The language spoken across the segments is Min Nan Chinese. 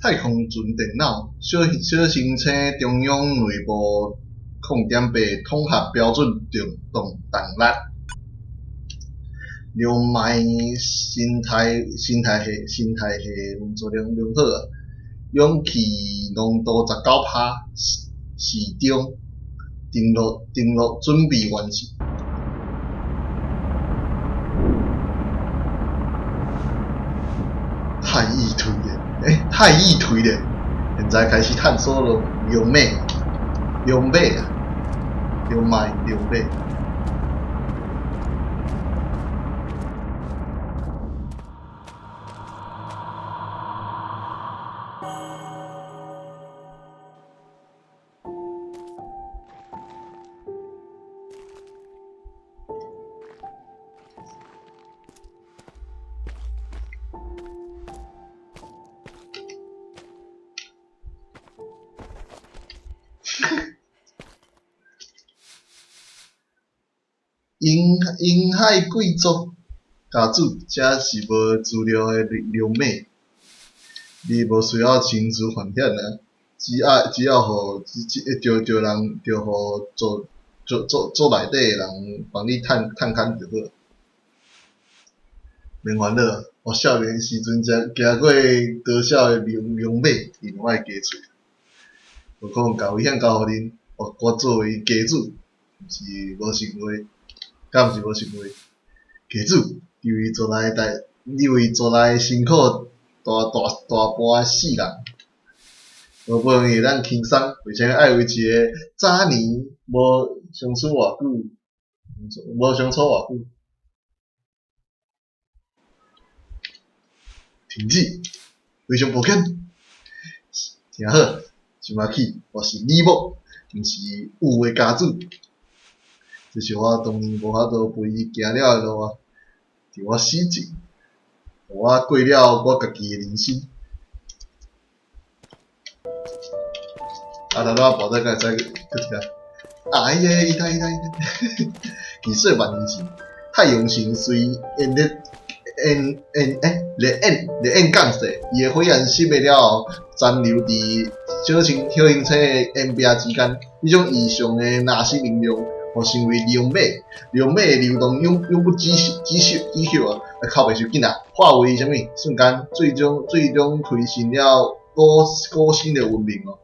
太空船電腦，小小行星中央內部0.8統合標準動動力。龍脈生態系運作良良好啊，氧氣濃度19%，時鐘登陸準備完成。太易推了，欸，太易推了！現在開始探索龍龍脈，龍脈啊，龍脈龍脈。銀銀海貴族家主，這是無資料的龍馬，你無需要親自犯險啊！只愛只要予只只著著人著予做做做做內底的人幫你探探勘就好。免煩惱，我少年時陣才行過多少的龍龍馬，伊攏愛加喙。無可能共危險交予恁，我我作為家主，毋是無想話，敢毋是無想話？家主，你為族內大，你為族內辛苦大大大半世人，無不容易會當輕鬆，為啥物愛為一個早年無相處偌久，無相處偌久？停止，非常抱歉。聽好，這擺起，我是李牧，毋是有的家主。這是我當年無法度陪伊行了的路啊！佇我死前，予我過了我家己的人生。啊，頭拄仔跋倒敢會使閣一下？哎呀，伊他伊他伊他！幾歲萬年前，太陽神隨炎熱炎炎欸熱焰熱焰降世，伊的火焰熄滅了後，殘留佇小星小行星的煙壁之間。彼種異常的藍色能量，予成為龍馬，龍馬的流動永永不止息止息止息啊！啊，哭袂傷緊啊，化為啥物？瞬間，最終最終推進了古古新的文明哦。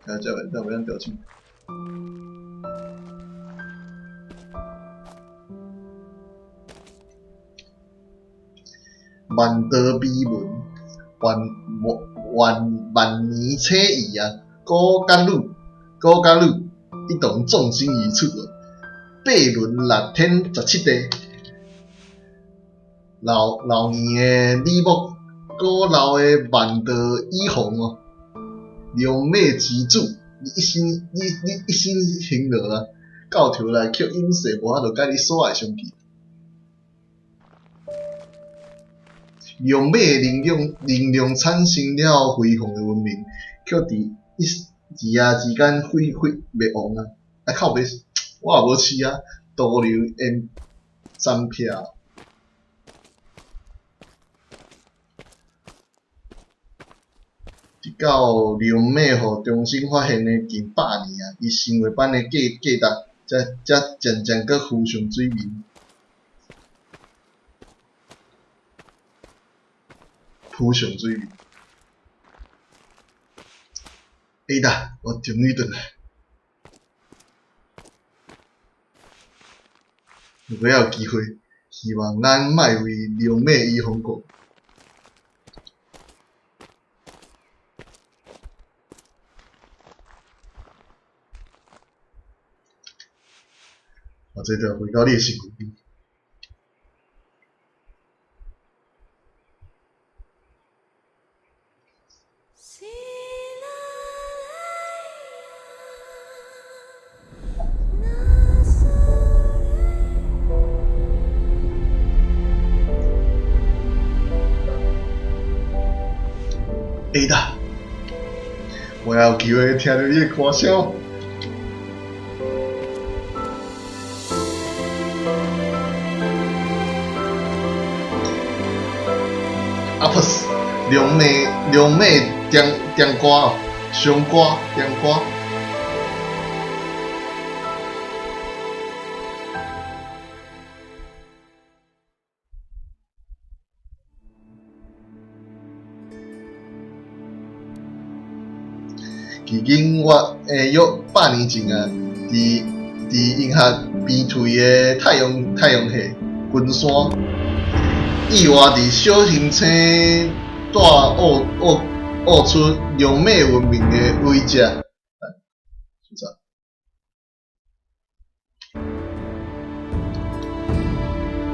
啊，這這袂當調整。萬道碑文，萬萬萬年彩意啊！古甲女，古甲女，一同葬身於此啊！八輪六天十七地，老老年的李牧，古老的萬道以紅哦，龍馬之主，你一生你你一生辛勞啊，到頭來卻永世無法度佮你所愛相見。龍馬的能量能量產生了輝煌的文明，卻佇一一夜之間毀毀滅亡啊！啊靠北，我也無飼啊，徒留煙殘片。直到龍馬予重新發現的近百年啊，伊神話般的價價值，才才漸漸閣浮上水面。浮上水面。欸達，我終於轉來。如果猶有機會，希望咱莫為龍馬醫風過。啊，這就回到你的身軀。欸達，我猶有機會聽著你的歌聲。阿普斯，龙马龙马中中歌哦，上歌中歌。距今我约100年前啊，伫银河边陲的太阳系群山，意外伫小行星带挖出龙马文明的遗迹。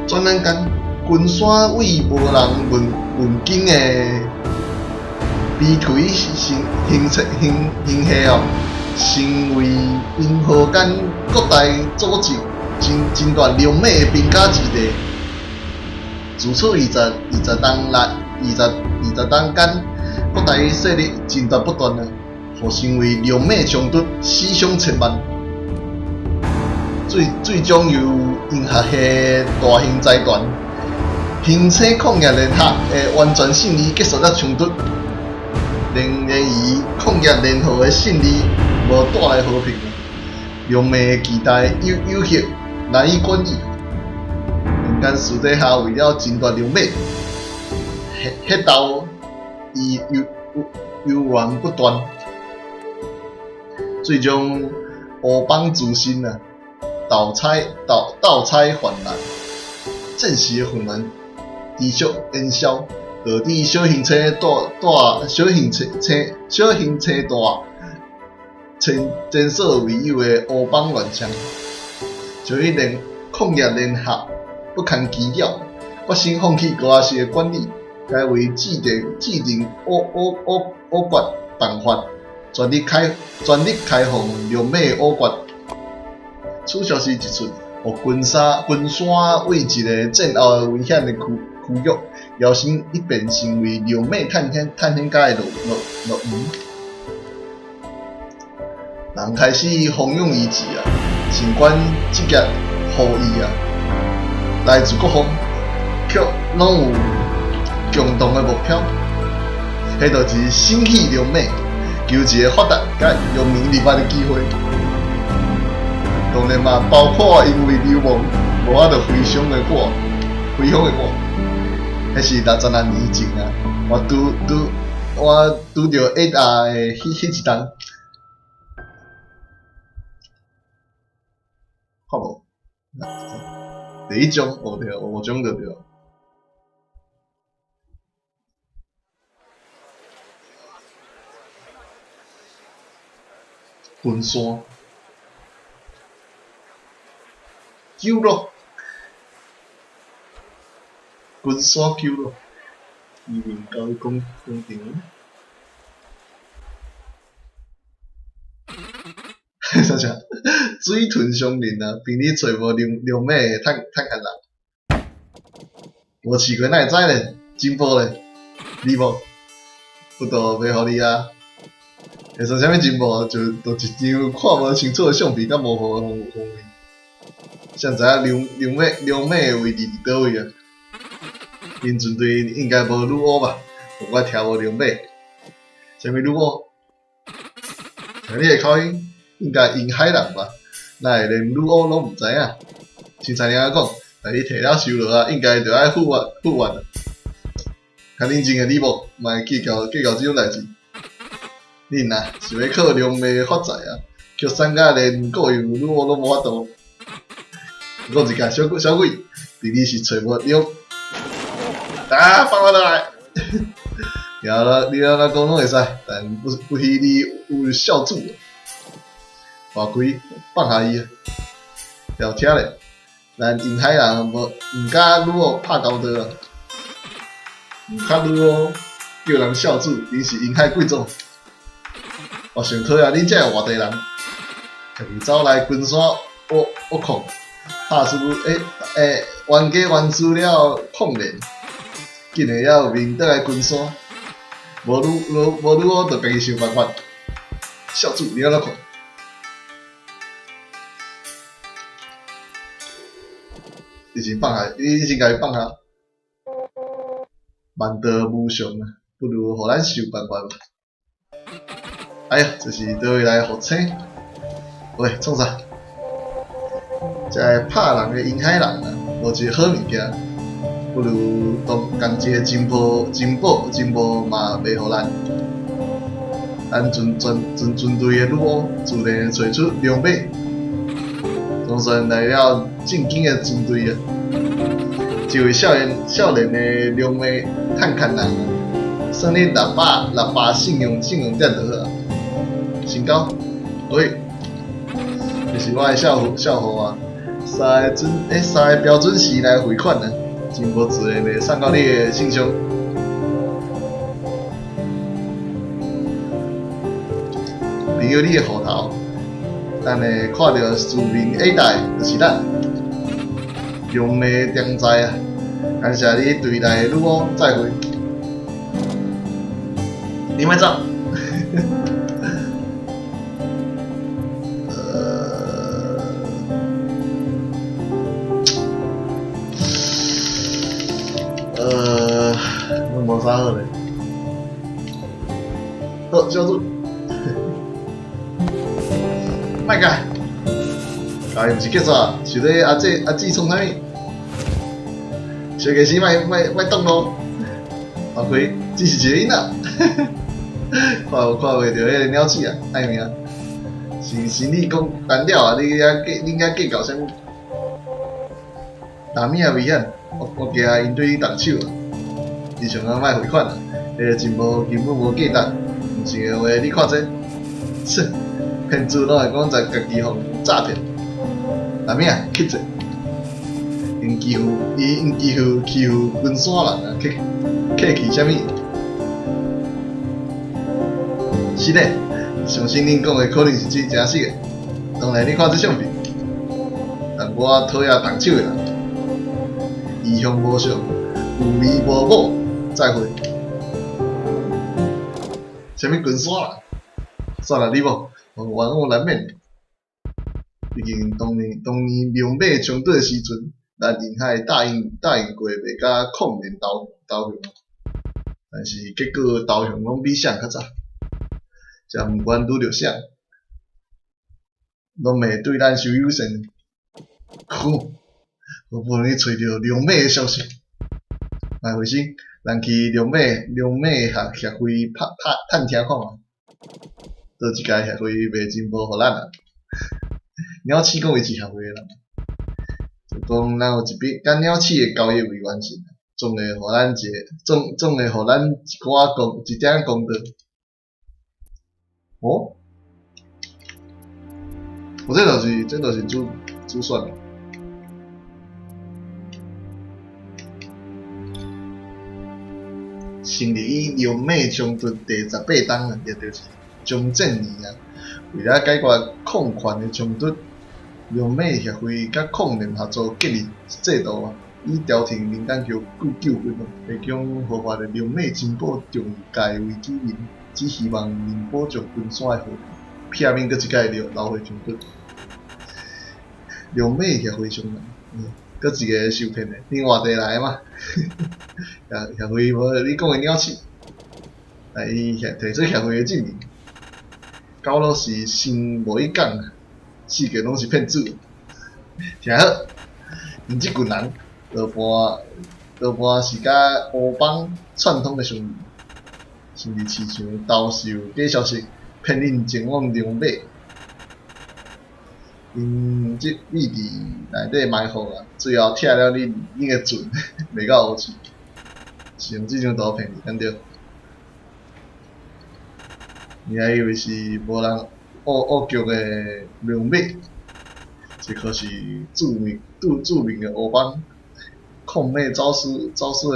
转眼间，群山位无人问津的边陲星星星系哦，成为银河间各大组织争夺龙马的兵家之地。自此二十冬来，二十冬间，各大势力争夺不断啊，予成为龙马冲突，死伤千万。最终由银河系大型财团行星矿业联合的完全胜利结束了冲突。然而，矿业联合的胜利无带来和平，龙马的期待诱惑难以管理。民间私底下为了争夺龙马，血斗伊悠然不断，最终乌帮诸神啊，盗采泛滥，战时的混乱持续延烧。导致小行星带小行星小行星带前所未有的乌帮乱象，所以连矿业联合不堪其扰，决心放弃高压式的管理，改为制定挖掘办法，全力开放龙马挖掘。此消息一出，予群山位一个战后的危险的区域，摇身一变成为龙马探险家的乐园。人开始蜂拥而至啊！尽管职业后裔啊，来自各方，却拢有共同的目标，彼就是生气龙马，求一个发达佮扬名立万的机会。当然嘛，包括因为流亡，无法度回乡的我，回乡的我。彼是66年前啊，我拄著 A 大的彼一冬，看无？第一章哦对，五章就对。群山，救咯！群山救咯！移民到工厂。啥啥？水豚商人啊，平日揣无龙马的探险人，无试过哪会知咧？进步咧，你无？不都袂予你啊？会算啥物进步？就一张看无清楚的相片，佮模糊的方位。谁知影龙马的位置伫佗位啊？𪜶船队应该无女巫吧？我听无龙马，啥物女巫？听你的口音，应该沿海人吧？哪会连女巫拢毋知影？凊彩尔讲，但你提了收落啊，应该著爱付完啊。较认真的你无，莫计较计较这种代志。恁啊，想欲靠龙马发财啊，却散甲连雇佣女巫拢无法度。讲一个小鬼，弟弟是揣无着。啊！放我落来！然后你安怎讲拢会使，但不许你有孝子。大开放下伊，聊天咧。咱沿海人无毋敢女巫拍交道啊，毋较女巫叫人孝子，𪜶是沿海贵族。我上讨厌恁这个外地人，家己走来群山挖矿，拍输冤家冤输了矿难。竟然犹有面倒来群山，无女巫就家己想办法。孝子，你按怎看？你先放下，你先共伊放下。万道无常啊！不如予咱想辦法吧。哎呀，這是佗位來的火車？喂，創啥？這个拍人的銀海人啊，無一個好物件，不如當共一个情報、情報、情報嘛賣予咱。咱船船船船隊的女巫自然會揣出良馬，總算來了正經的船隊啊！這位少年少年的良馬探勘人啊，算你600信用點就好啊。成交，喂，這是我的賬戶啊，三个標準時來匯款啊，真無自然會送到你的信箱。朋友，你的戶頭，等下看著書面 A 代就是咱，良馬中在啊！感謝你隊內的女巫，再會。你莫走。攏無啥好咧。好，小主。莫改，家己毋是結束，想咧阿姊阿姊創啥物？小家始莫莫莫擋路，阿虧只是一個囡仔，看看袂著彼個鳥鼠啊，愛命！是心理講單調啊，你遐計你遐計較啥物？哪物仔危險？我驚𪜶對你動手啊！你上好莫匯款啊！彼個情報根本無價值，毋是的話，你看這，切！騙子攏會講在家己予詐騙，啥物啊？乞者，𪜶欺負伊，𪜶欺負欺負巡山人啊！客客氣啥物？是嘞，相信恁講的可能是真誠實的。當然，你看這相片，但我討厭動手的人，異鄉無常，有理無母，再會。啥物巡山人？算了，你無。冤枉難免，畢竟當年龍馬衝突的時陣，咱銀海答應過袂共礦面投降，但是結果投降攏比啥較早，這毋管拄著啥，攏袂對咱傷友善。好，好不容易揣著龍馬的消息，莫灰心，咱去龍馬協會拍探探聽看覓。佗一家協會賣情報予咱啊？鳥鼠講伊是協會的人，就講咱有一筆佮鳥鼠的交易未完成，總會予咱一個總會予咱一寡公一點公道。哦？我這就是主選。成立以龍馬衝突第18冬啊，也就是終戰年啊，為了解決礦權的衝突，龍馬協會佮礦聯合作建立制度啊，以調停民間糾紛，提供合法的龍馬情報中介為主面，只希望能保障巡山的和平，避免閣一擺流血衝突。龍馬協會上人，閣一个受騙的，恁外地來的嘛？協會無你講的鳥鼠，來伊提出協會的證明。狗攏是心無一講，四界攏是騙子。聽好，𪜶這群人多半是佮烏幫串通的生意，甚至市場兜售假消息，騙恁前往龍馬。𪜶這秘佇內底埋伏啊，最後拆了恁的船，賣到烏市，是用這張圖騙你，敢對？你還以為是無人惡局的龍馬？這可是著名的烏幫礦馬走私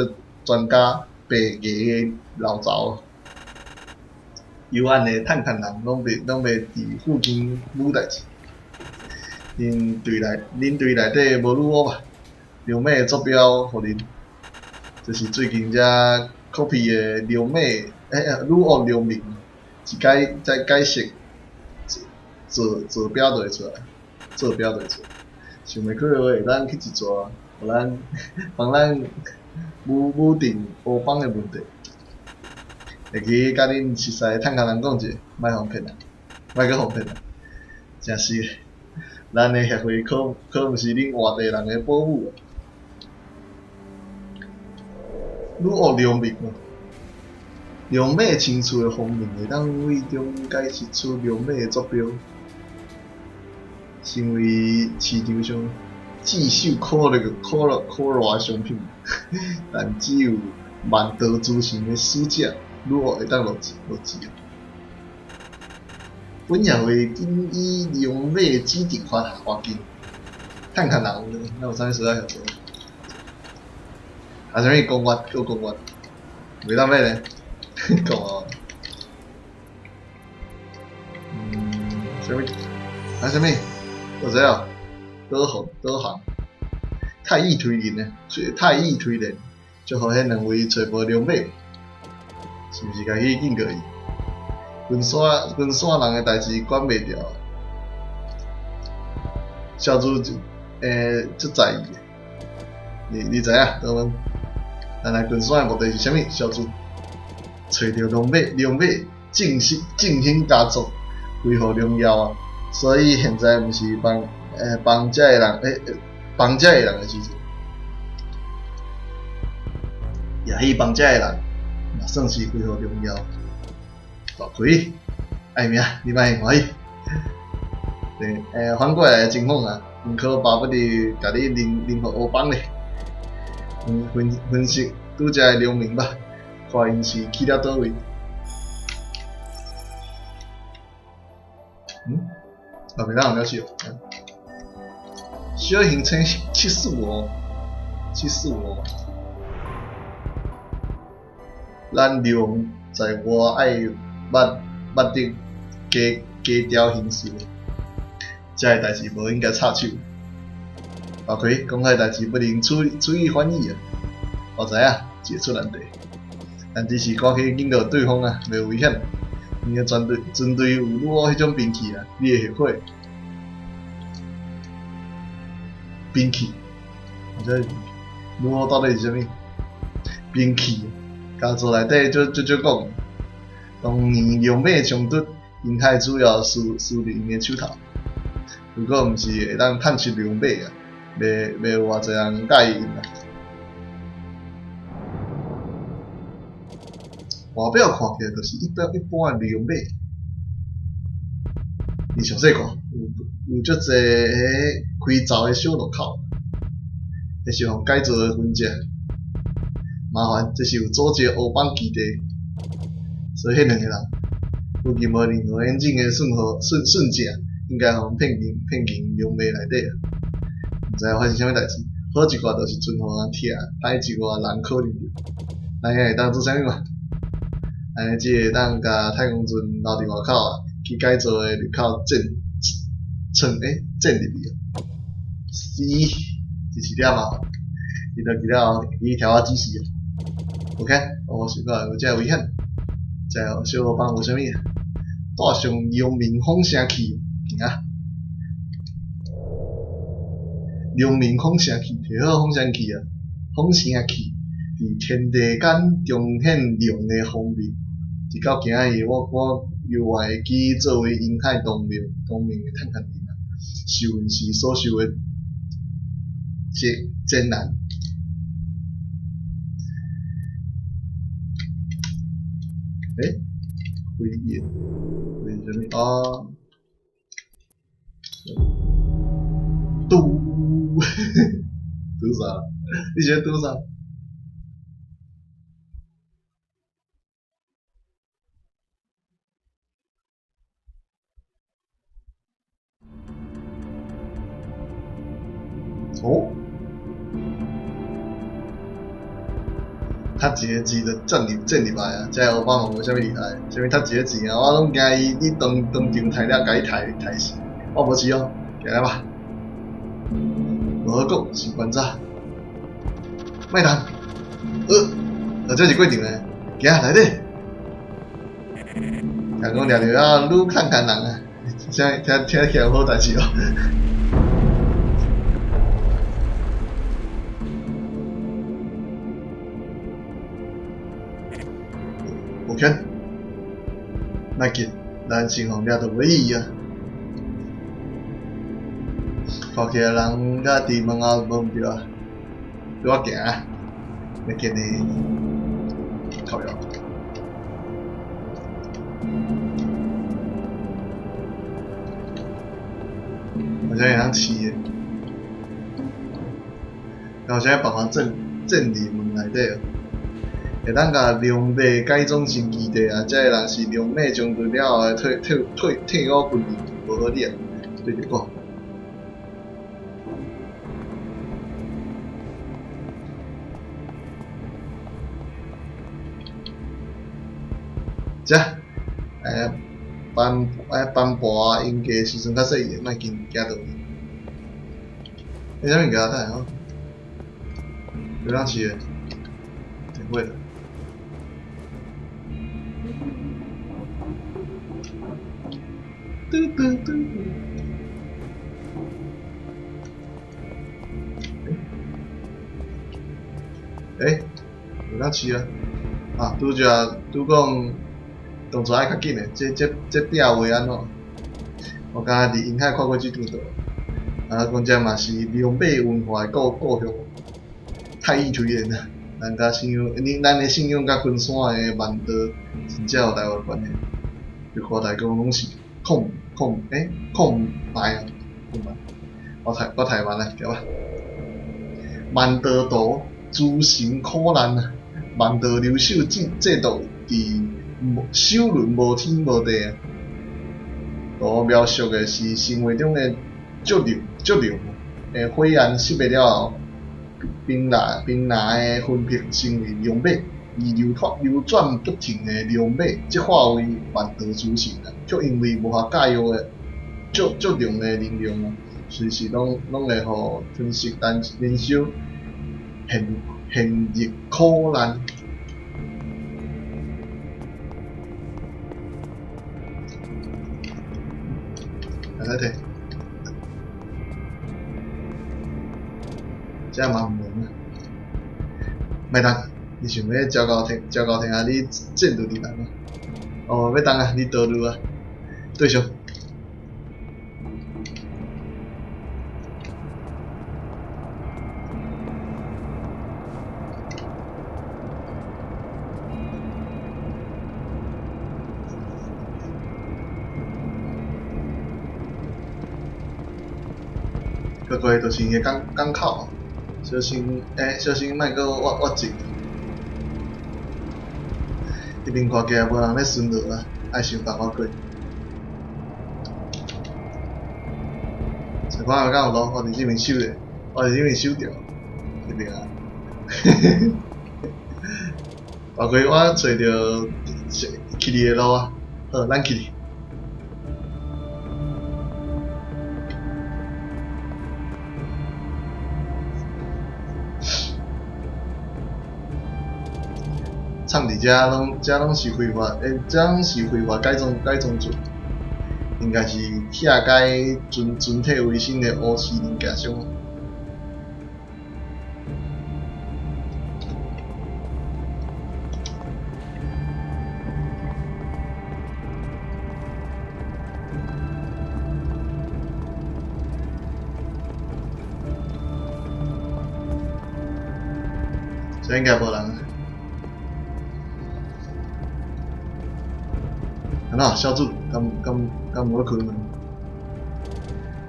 的專家白牙的老巢。幽暗的探勘人攏袂佇附近舞代誌。恁隊內底無女巫吧？龍馬的坐標予恁，這是最近才 copy 的龍馬女巫龍名。一解再解釋坐標就會出來，坐標就會出來。想袂到會當去一逝，予咱幫咱武定烏幫的問題。會記佮恁熟似的探勘人講者，莫予騙啊，莫閣予騙啊！誠實，咱的協會可可毋是恁外地人的保姆啊！女惡良民哦，龍馬清楚的封面會當為中解釋出龍馬的坐標，成為市場上炙手可熱、可熱、可熱的商品。但只有萬道諸神的使者女惡會當落落錢。本協會僅以龍馬指定法劃定，探勘人，那有啥物需要協助？啊，啥物公月叫公月，袂當買咧，講啊。嗯，啥物？啊，啥物？我知影，導航導航，太易推人呢，太易推人，就予彼兩位揣無龍馬，是毋是共去警告伊？巡山巡山人的代誌管袂牢，小主足在意的，你知影？等等，咱來巡山的目的是啥物？小主揣著龍馬，龍馬正式正興家族恢復榮耀啊！所以現在毋是幫幫這个人幫這个人的時陣，也去幫這个人，嘛算是恢復榮耀。大奎，愛命，你莫歡喜。對，反過來的情況啊，𪜶可巴不得共你拎拎予烏幫咧。分分析拄才的良民吧，看𪜶是去了佗位。嗯？啊，袂當了是哦。小行星745，745。咱利用在外愛捌捌得低低調行事，這个代誌無應該插手。大奎講彼代誌不能處處理翻譯啊，我知影解出難題，但只是趕去警告對方啊，袂危險。𪜶的船隊船隊有女巫彼種兵器啊，你會後悔。兵器，或者女巫到底是啥物？兵器，家族內底足足少講。當年龍馬衝突，銀海主要輸輸佇𪜶的手頭。如果毋是會當趁出龍馬啊，袂袂有偌濟人佮意𪜶啊。外表看起來就是一般一般的龍馬，你詳細看，有有足濟彼開槽的小入口，彼是予改造的痕跡。麻煩，這是有組織的烏幫基地，所以彼兩个人有其無任何演進的順號順順正，應該予𪜶騙進騙進龍馬內底啊。毋知發生啥物代誌，好一寡就是船予人拆，歹一寡人可能著，咱遐會當做啥物嘛？按呢只會當共太空船留佇外口啊，去改造的入口進穿進入去啊。是，就是了麻煩，伊就記了伊調我指示啊。OK，我想講有遮危險，遮小夥伴有啥物？帶上陽明風聲器，行啊！陽明風聲器，摕好風聲器啊！風聲器佇天地間重現龍的風味。直到今日，我我猶會記作為銀海同盟同盟的探勘人啊，受訓時所受的艱艱難。回憶，回憶啥物啊？嘟，嘟啥？你是咧嘟啥？哦，讀一个字就進入進入來啊！這烏幫嘛無啥物厲害，啥物讀一个字啊，我攏驚伊你當當場刣了，共伊刣刣死。我無是哦，行來吧。無好講，是觀察。莫動，這是過場的，行內底。聽講掠著啊，愈看看人啊，聽聽聽起來有好代誌哦。OK，拳，莫紧，咱先予掠著袂伊啊！看起來人甲佇門口無毋對啊，對我行，欲見你靠腰。好像會當飼的，有啥辦法進進入門內底哦？會當共龍馬改裝成基地啊！這个人是龍馬將軍了後的退退退退伍軍人，無好理啊！對著講。這，班班跋應該時陣較細個，莫緊行倒去。欸，啥物件？等下吼，流浪企鵝，挺會的。嘟嘟嘟。欸，流浪企鵝，啊，拄則拄講動作愛較緊的，這這這壁畫按怎？我剛才佇雲海看過這張圖。啊，講這嘛是龍馬文化的故故鄉，太易推薦啦。咱佮信仰，咱的信仰佮昆山的萬道真正有台灣關係。就看大講攏是控控欸控白啊，控白。我台我台灣來對吧？萬道圖諸神苦難啊，萬道留守制制度佇首輪無天無地啊。圖描述的是生活中的足量足量的火焰熄滅了後，冰蠟冰蠟的魂魄成為龍馬，而流轉流轉不停的龍馬，則化為萬道諸神啊，卻因為無法駕馭的足足量的能量啊，隨時攏攏會予吞噬燃燃燒，陷陷入苦難。來睇。這嘛毋門啊！莫等，你想欲招高聽，招高聽啊！你戰鬥力人啊！哦，欲當啊！你倒路啊！對上。過過就是伊个港港口。小心，欸，小心莫閣挖挖井。彼邊看起來無人咧巡邏啊，愛想辦法過。想看下敢有路，我佇這邊守咧，我佇這邊守著，這邊啊。包括我揣著去你的路啊，好，咱去。藏佇遮攏，遮攏是非法，欸，遮攏是非法改裝改裝船，應該是拆解船船體維新的烏市零件商。這應該無人。安怎，小主，敢敢敢無咧開門？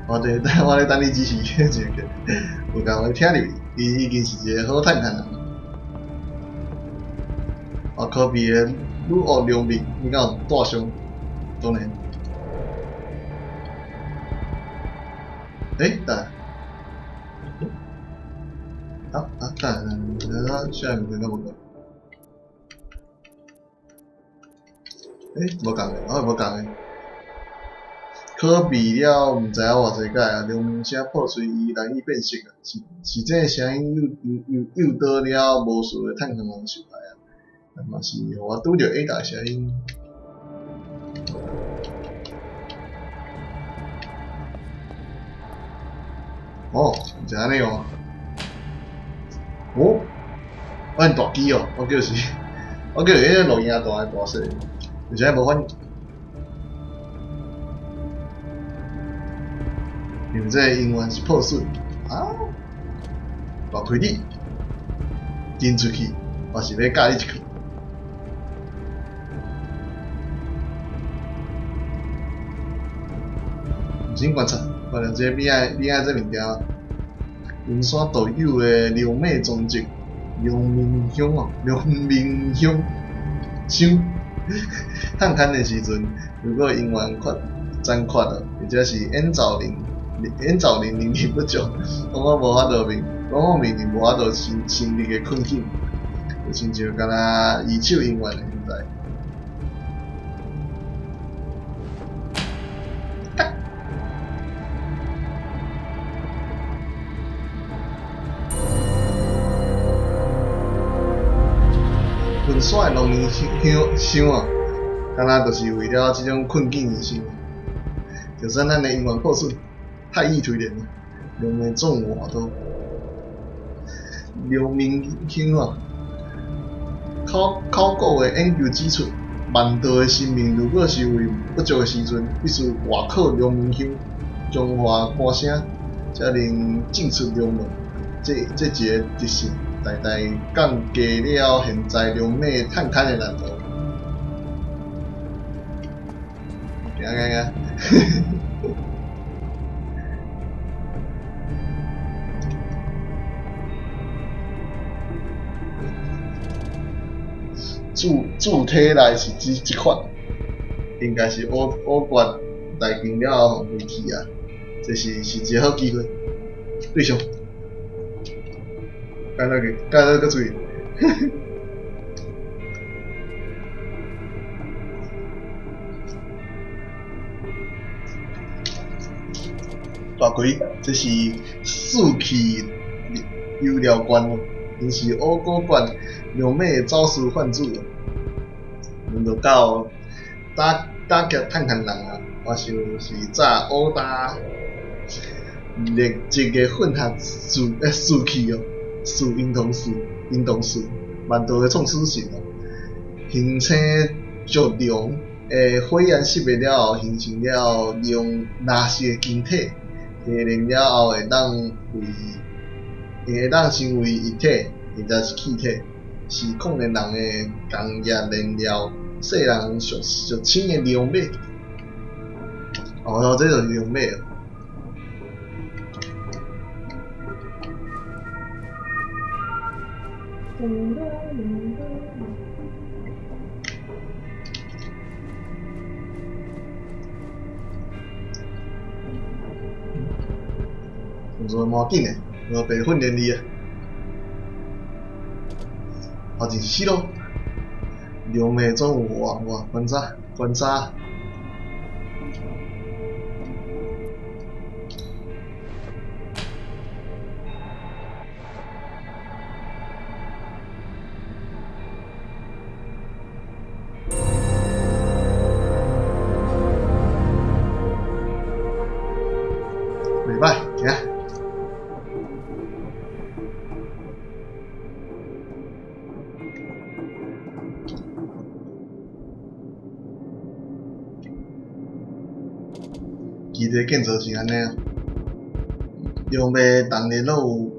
我佇等，我咧等你指示，一個，有共我聽入去，伊已經是一個好探探人。我可比的女惡良民，你敢有帶傷？當然。欸，等下。啊啊，等下，等下，下一个敢無共？欸，無共的，哦，無共的。可比了，毋知影偌濟擺啊，龍聲破碎，伊難以辨識啊，是是這个聲音誘誘誘誘導了無數的探勘人受害啊，嘛是予我拄著 Ada 的聲音。哦，是按呢哦。哦，按大機哦，我叫是，我叫伊迄个录音大大细，而且無反應。因為這個永遠是破損啊！大開你，真出去，我是欲教你一課。認真觀察，發現這個邊仔邊仔這物件，雲山獨有的龍馬蹤跡，龍明鄉哦，龍明鄉鄉探勘的時陣，如果永遠缺殘缺了，或者是演奏人演奏人能力不足，講我無法度面，講我面臨無法度勝勝利的困境，就親像敢若二手音樂的現在。雲山的農民鄉鄉哦，敢若就是為了這種困境而生。就算咱的姻緣破損，太易推斷了，龍的總有活路。劉明興哦，考考古的研究指出，萬道的生命如果是為不足的時陣，必須外靠龍明鄉中華歌聲，才能進出龍門。這這一个特性，大大降低了現在龍馬探勘的難度。行行行，主主體內是這這款，應該是烏烏決內經了後予廢棄啊，這是是一个好機會。對上，干那個，干那個水。大奎，這是四氣油料罐哦，𪜶是烏古縣龍馬的走私販子。輪到到打打劫探勘人啊，我想是早烏達劣質的混合樹樹氣哦，樹櫻桃樹、櫻桃樹，萬道的創始神哦，形成石龍的火焰熄滅了後，形成了用藍色的晶體。提煉了後會當為會當成為液體，或者是氣體，是礦煉人的工業燃料，世人俗俗稱的龍馬。哦，這就是龍馬。動作蠻緊的，無白訓練你啊！後一死咯，龍馬總有活活觀察觀察。袂歹，行。基地建造是按呢啊，龍馬逐年攏有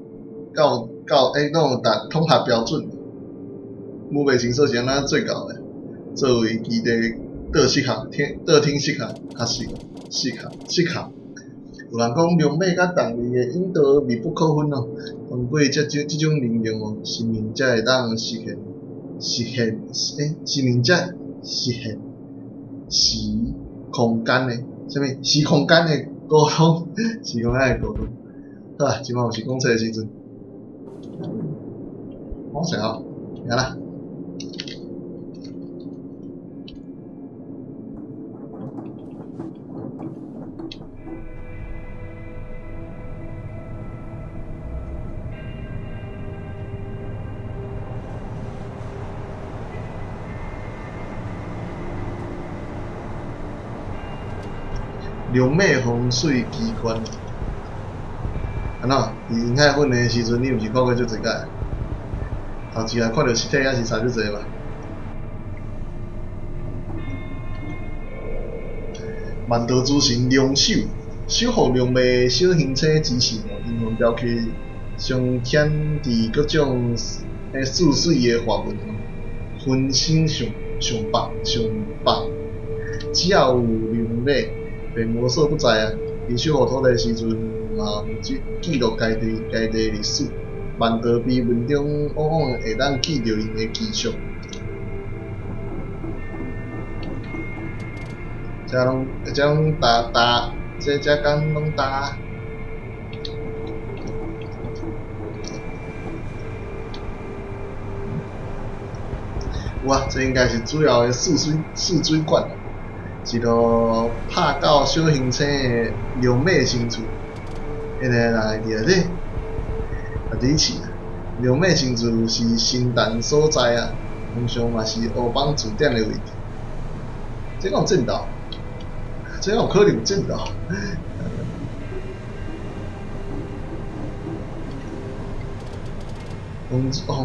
到到欸，攏有達統合標準。武備診所是按怎做到的？作為基地倒適合聽倒聽適合較適適合適合。有人講龍馬佮動物的引導密不可分哦。通過這種這種能力哦，生命才會當實現實現欸，生命才實現時空間的啥物時空間的溝通，時空間的溝通。好啊，這擺有是講冊的時陣，我想哦，行啦。龍馬風水機關，按怎？佇雲海訓練的時陣，你毋是看過足濟擺？頭一下看著屍體，抑是差足濟吧？万道诸神龙守，守护龙马小行星之神哦，英文标记上显伫各种泗水的花纹哦，分身上上百上百，只要有龙马，便无所不在啊！伊守护土地时阵，嘛有记记录该地该地历史。万道碑文中往往会当见著𪜶的记述。这拢这拢搭搭，这这敢拢搭。有啊，这应该是主要的泗水管，一路拍到小行星的龙马星厝，彼个人会伫内底，也伫饲。龙马星厝是神坛所在啊，通常嘛是乌帮驻点的位置。这敢有战斗？这敢有可能有战斗？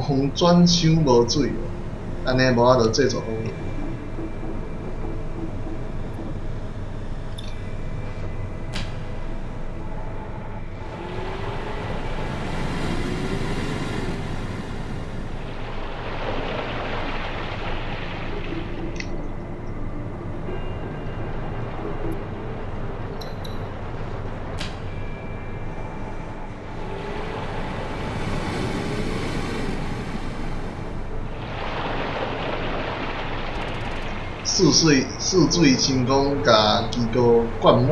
风转箱无水，按呢无法度制作风。泗水成功共机构灌满，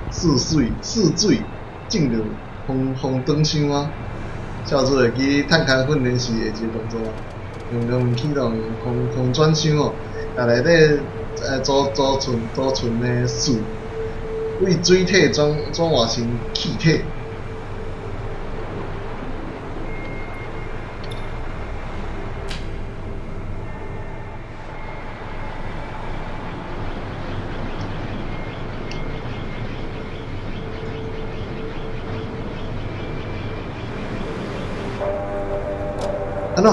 泗水进入风转箱啊！少主会记探勘训练时的一个动作，用用启动风转箱哦，共内底储存的水，为水体转化成气体。安怎？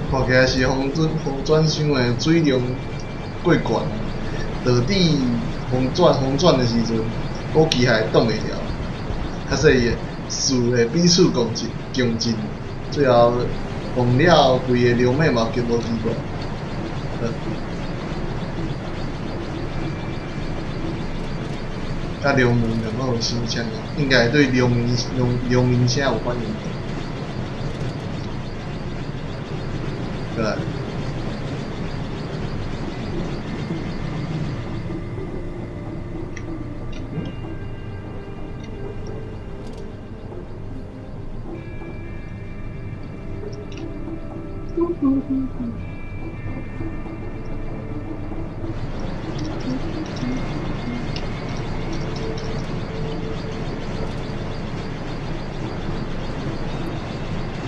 看起来是风转箱的水量过悬，导致风转的时阵，估计还挡袂牢。较细个树会彼此共振，共振，最后风了规个龙马嘛就无奇怪。佮龙门两个有声声，应该对龙鸣声有反应。过来。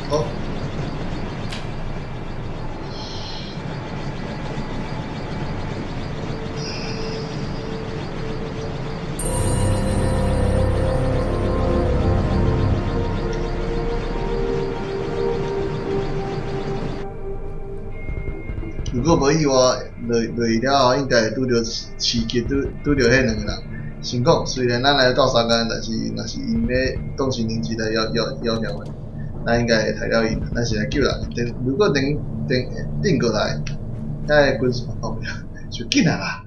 好。如果无意外，落去了后，应该会拄著刺激，拄著彼两个人。想讲，虽然咱来斗相共，但是若是𪜶咧当是认真来要挟的，咱应该会杀了𪜶。咱是来救人的。等如果等过来，遐个军事哦，就紧啊啦！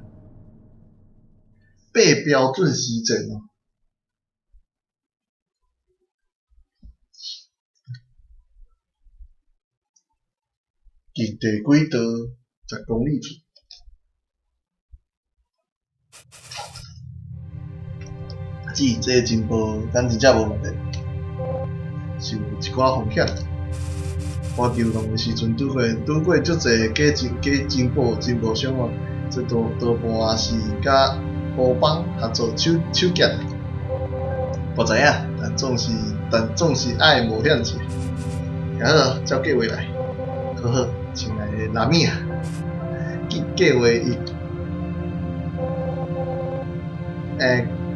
八标准时间哦。近地轨道10公里处。这个情报，咱真正无问题，是有一寡风险。我流浪的时阵，拄过足济假情报商哦，这多半是佮乌帮合作手夹。我知影，但总是爱冒险者。好，照计划来。好好，亲爱的拉米啊，计划伊，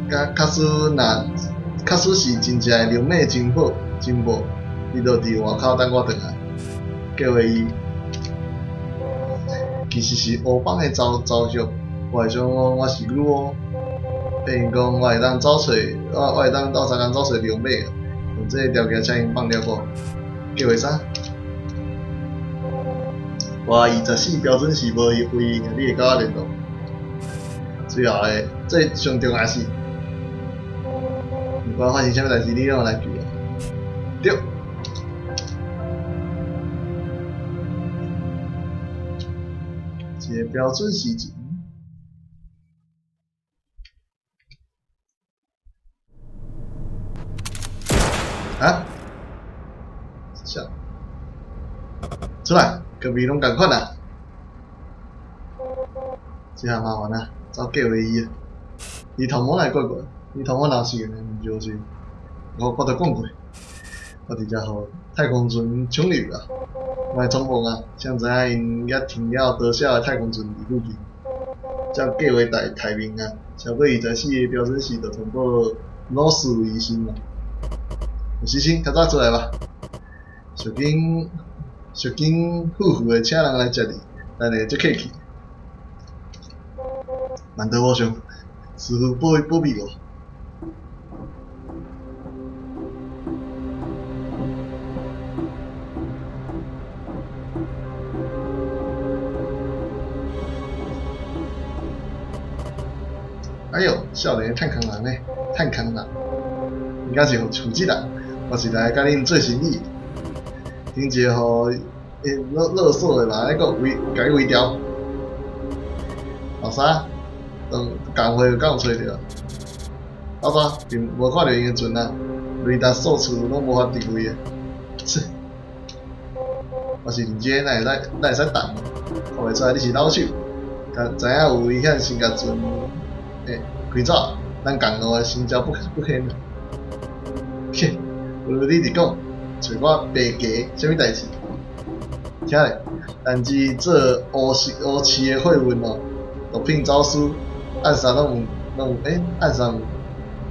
假使若确实是真正的龙马珍宝，珍宝，伊就佇外口等我轉來。计划伊其实是乌帮的走走穴，我会想讲我是女巫，骗𪜶讲我会当走揣，我会当斗相共走揣龙马，用这个条件请𪜶放了我。计划啥？我24标准是无回应的，你会佮我联络。最后的，这上重要是，不管发生啥物代志，你拢会来救我。对。一个标准时辰。啊？啥？出来，隔壁拢仝款啊！这下麻烦啊，走计划伊啊！伊头毛来怪怪，伊头毛若是毋就是，我都讲过，我直接予太空船抢入啊！莫冲动啊！谁知影𪜶犹停了多少个太空船伫附近？照计划待待命啊！超过24个标准时，就通报老死为生啊！有时先较早出来吧。小金小金夫妇会请人来接你，等下足客气。难得无上，师傅保保庇我。哎哟，少年探空人呢？探空人，应该是负责人。我是来佮恁做生意。顶一个予勒勒索的嘛，咧阁围共伊围牢。老三，当工会有敢有揣著？老三并无看著𪜶的船啊，雷达数据拢无法定位啊。切！我是认真，哪会使哪会使动？看袂出来你是老手，知影有危险先共船开走，咱共路的心照不不宣啊。切！有你伫讲，揣我白加啥物代志？听咧，但是做乌市乌市的货运哦，毒品走私、暗杀拢有拢有，暗杀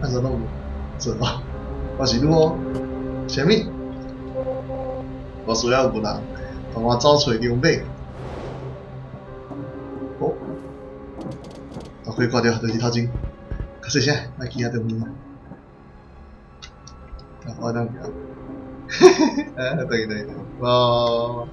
暗杀拢有做哦。我是女巫，啥物？我需要有人帮我走揣龙马。哦，头盔挂掉，就是头前。较细声，莫记遐着物啊。我当行。对对对，哦。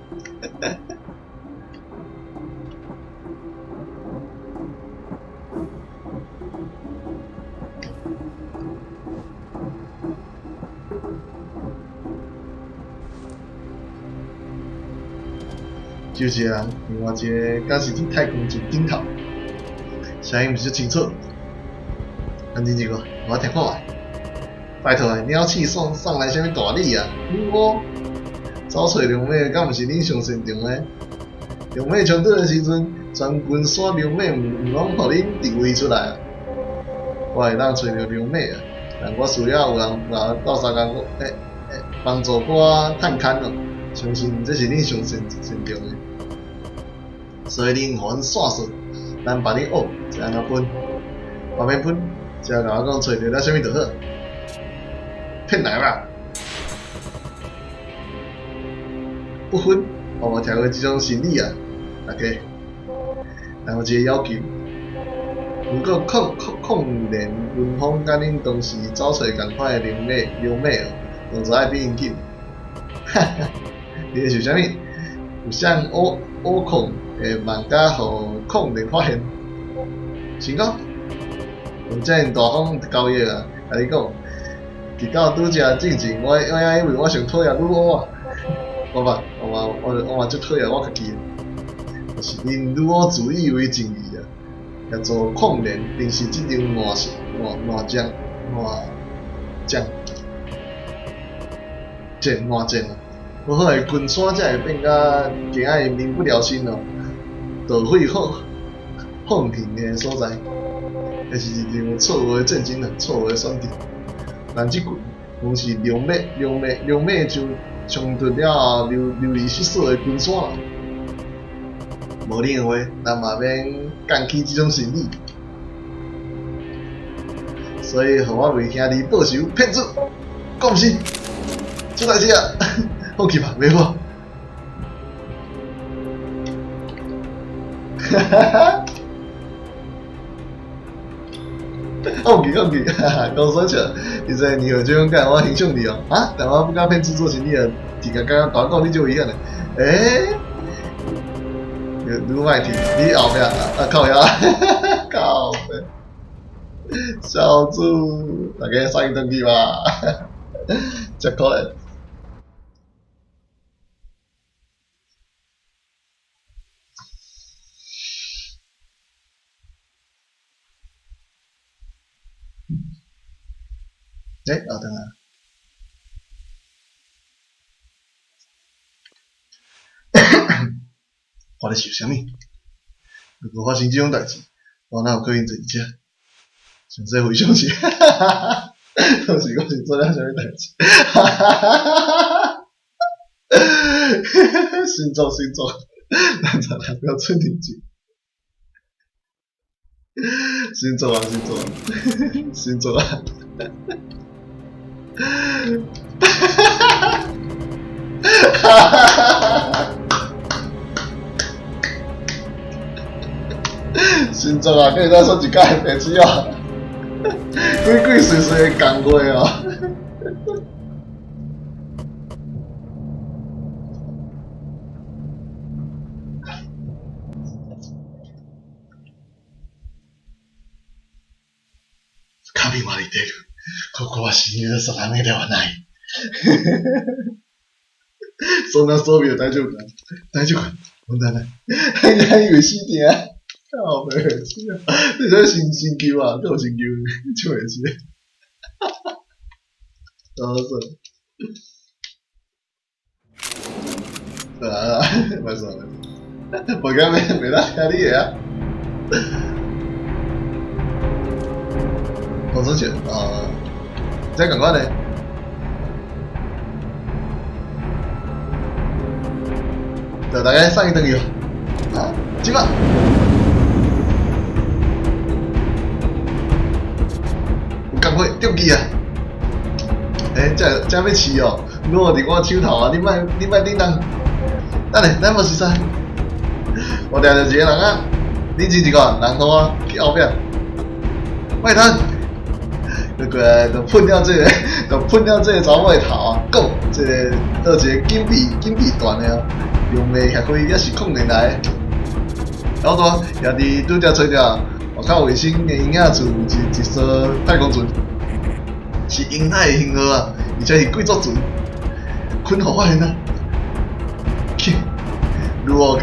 就一个人，另外一个敢是伫太空船顶头，声音毋是足清楚。赶紧一个，我听看觅。拜托，鸟鼠送送来啥物大礼啊？女巫走揣龙马，敢毋是恁上擅长的？龙马冲突的时阵，全军徙龙马毋毋拢予恁定位出来啊？我会当揣著龙马啊，但我需要有人来斗相共，帮助我探勘哦。相信这是恁上擅擅长的，所以恁予阮线索，咱别你学，是按怎分？无免分，只要共我讲揣著了啥物就好。骗来吧！不分，我无听过这种心理啊，大家。但有一个要求，如果控控控连军方佮恁当时走揣仝款的龙马龙马哦，动作爱比𪜶紧。哈哈，你咧想啥物？有啥乌乌控会慢甲予控连发现？成功？有遮尔大方交易啊！共你讲，直到拄才进前，我我还以为我上讨厌女巫啊！我嘛我嘛我我嘛足讨厌我家己的，就是恁女巫自以为正义啊，来做控连，定是这场烂事烂烂战烂战战烂战啊！好好的军山才会变甲今仔日民不聊生哦，盗匪横横行的所在，这是一场错误的战争啊，错误的选择。咱这群拢是龙马龙马龙马就冲突了后流流离失所的军山啦。无你的话，咱嘛免干起这种生意。所所以予我為兄弟報仇，騙子，講毋是，出代誌啊！放棄吧，袂好。哈哈哈！放棄放棄，哈哈，講說笑，你這你有這種感，我欣賞你哦。啊，但我不敢騙子做生意啊，直接剛剛講你就遺憾了。欸，你你莫提，你後壁啊靠腰，靠北，小豬，大家送伊轉去吧，真可憐。欸，啊，等下。我咧想啥物？如果發生這種代誌，我哪有可能坐佇這？詳細回想一下，哈哈哈！當時我是做了啥物代誌？哈哈哈哈哈！星座星座，咱才代表出年紀。星座啊星座，星座啊！哈哈哈！哈哈哈！星座啊，跟你说一届白痴哦，鬼鬼祟祟的讲话哦。神は似てる。ここは死ぬ定めではない。そんな装備は大丈夫か？大丈夫か？問題ない。還以為死定。靠北死啊！你這神神球啊，閣有神球，笑會死。哈哈，好耍。啊，歹耍歹耍，無講袂袂當聽你的啊。講出去啊，這仝款呢？就大家送伊轉去啊，這擺。有工課中去啊！欸，這這欲飼哦，落佇我手頭啊！你莫你莫振動。等下，咱無熟似。我掠著一個人啊，你真一個人好啊，去後壁。莫趁，就過來就噴了這個，就噴了這個查某的頭啊！講，這個倒一個緊閉緊閉斷的哦，用袂協會猶是控年來的。老大，也佇拄則揣著外口衛星的陰影處有一一艘太空船，是英海的型號啊，而且是貴族船，坤予發現啊！去，如何共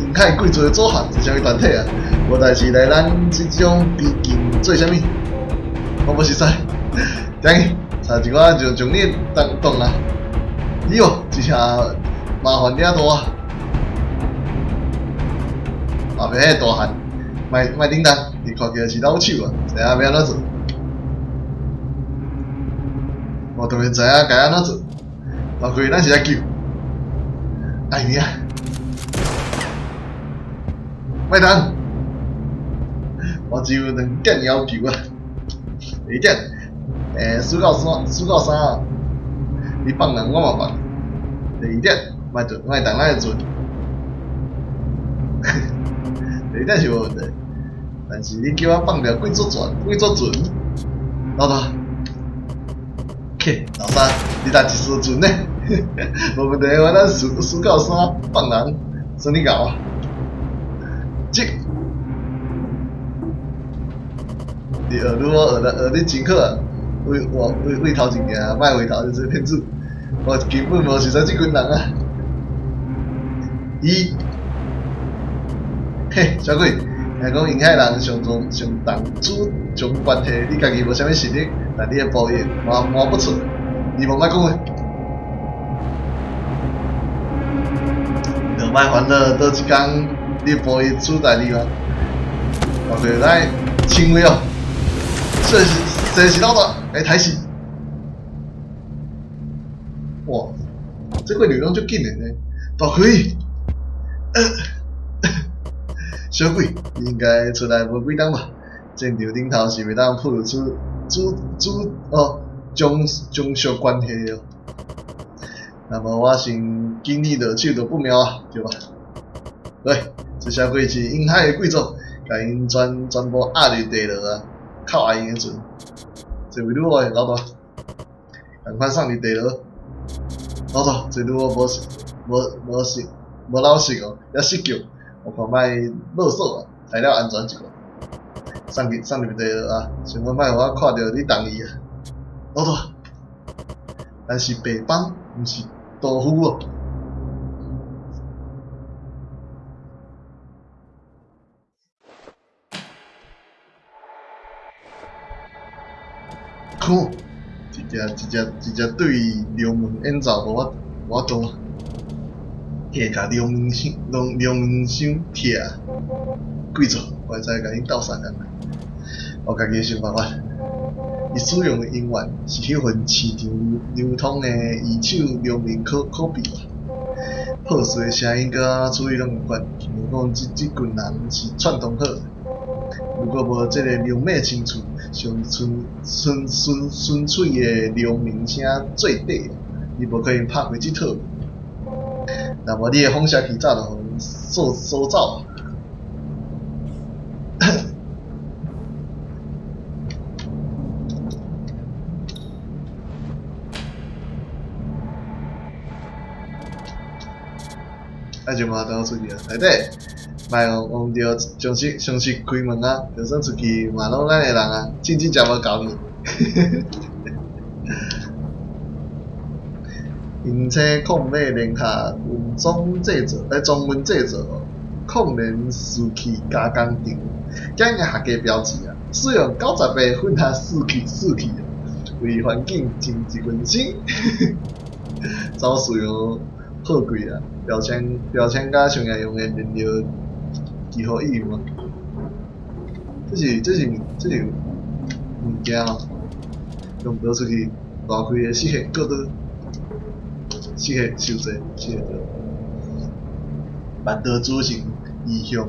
英海貴族的組合是啥物團體啊？無代誌來咱這種邊境做啥物？我無熟似，等去，差一寡就將你當當啊！喲，這下麻煩了大。後壁彼個大漢，莫莫振動，伊看起來是老手啊，知影欲按怎做？我當然知影該按怎做，老開咱是來救。愛命！莫動，我只有兩點要求啊。第一點，欸，輸到三，輸到三啊，你放人我嘛放。第二點，莫動，莫動咱的船。第二點是無問題，但是你叫我放掉貴族船，貴族船，老大，去，老三，你搭一艘船呢？無問題，我咱輸輸到三放人，算你𠢕啊。這，你學女我學得學得真好啊！為我為為頭前行，莫回頭就是騙子。我根本無熟似這群人啊！伊，嘿，小鬼，聽講英海人上重上重主張關係，你家己無啥物實力，但你的報應嘛瞞不出，你無莫講話。就莫煩惱，倒一工你報應出代誌嗎？包括咱稱謂哦，這是這是老大來抬死。哇，這個流量足緊的呢，大開，小鬼，你應該出來無幾冬吧？戰場頂頭是袂當暴露出主主哦從從屬關係哦。若無我先經理落手就不妙啊，對吧？對，這小鬼是沿海的貴族，共𪜶全全部壓佇地牢啊，扣押𪜶的船。這位女王的老大，仝款送佇地牢。老大，這女王無無無實無老實哦，猶失腳，我看莫勒索啊，材料安全一寡。送去送入地牢啊！想講莫予我看著你同意啊，老大。咱是白幫，毋是屠夫哦。看，一隻一隻一隻對龍門演奏無法無法度，會共龍門箱龍龍門箱拆，貴族，我會使共恁鬥相共。我家己的想辦法。伊使用的銀元是彼份市場流通的二手良民可可幣。破碎的聲音佮處理攏仝款，想講這這群人是串通好的。如果無這个龍馬身軀上純純純純粹的龍鳴聲做底，你無可能拍開這套門。若無你的放射器早就予𪜶掃掃走。啊就嘛等我出去啊，内底莫用用著常識常識開門啊，就算出去嘛攏咱的人啊，真真正無厚面。引擎礦馬聯合軍裝製造，裝軍製造，礦聯士氣加工廠，檢驗客家標誌啊，使用98混合士氣士氣，為環境真一份心，走使用貨櫃啊，標籤標籤佮商業用的燃料幾乎一樣啊。這是這是這是物件哦，用不出去大開的適合過多。適合傷濟，適合著。萬道主神異象，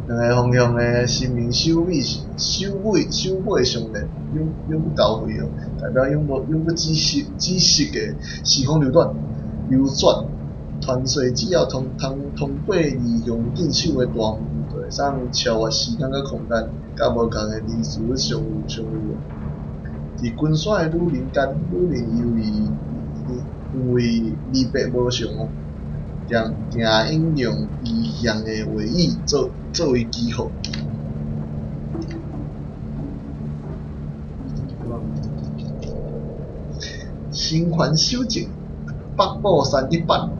兩个方向的神明首尾首尾首尾相連，永永不交匯哦，代表永無永不止息止息的時空流轉流轉。傳說只要通通通過異象鎮守的大門，就會使超越時間佮空間，佮無仝的靈視相遇相遇。佇群山的女人間，女人由於因為離別無常哦，定定引用異象的話語做作為記號。新環守正，北部山一版。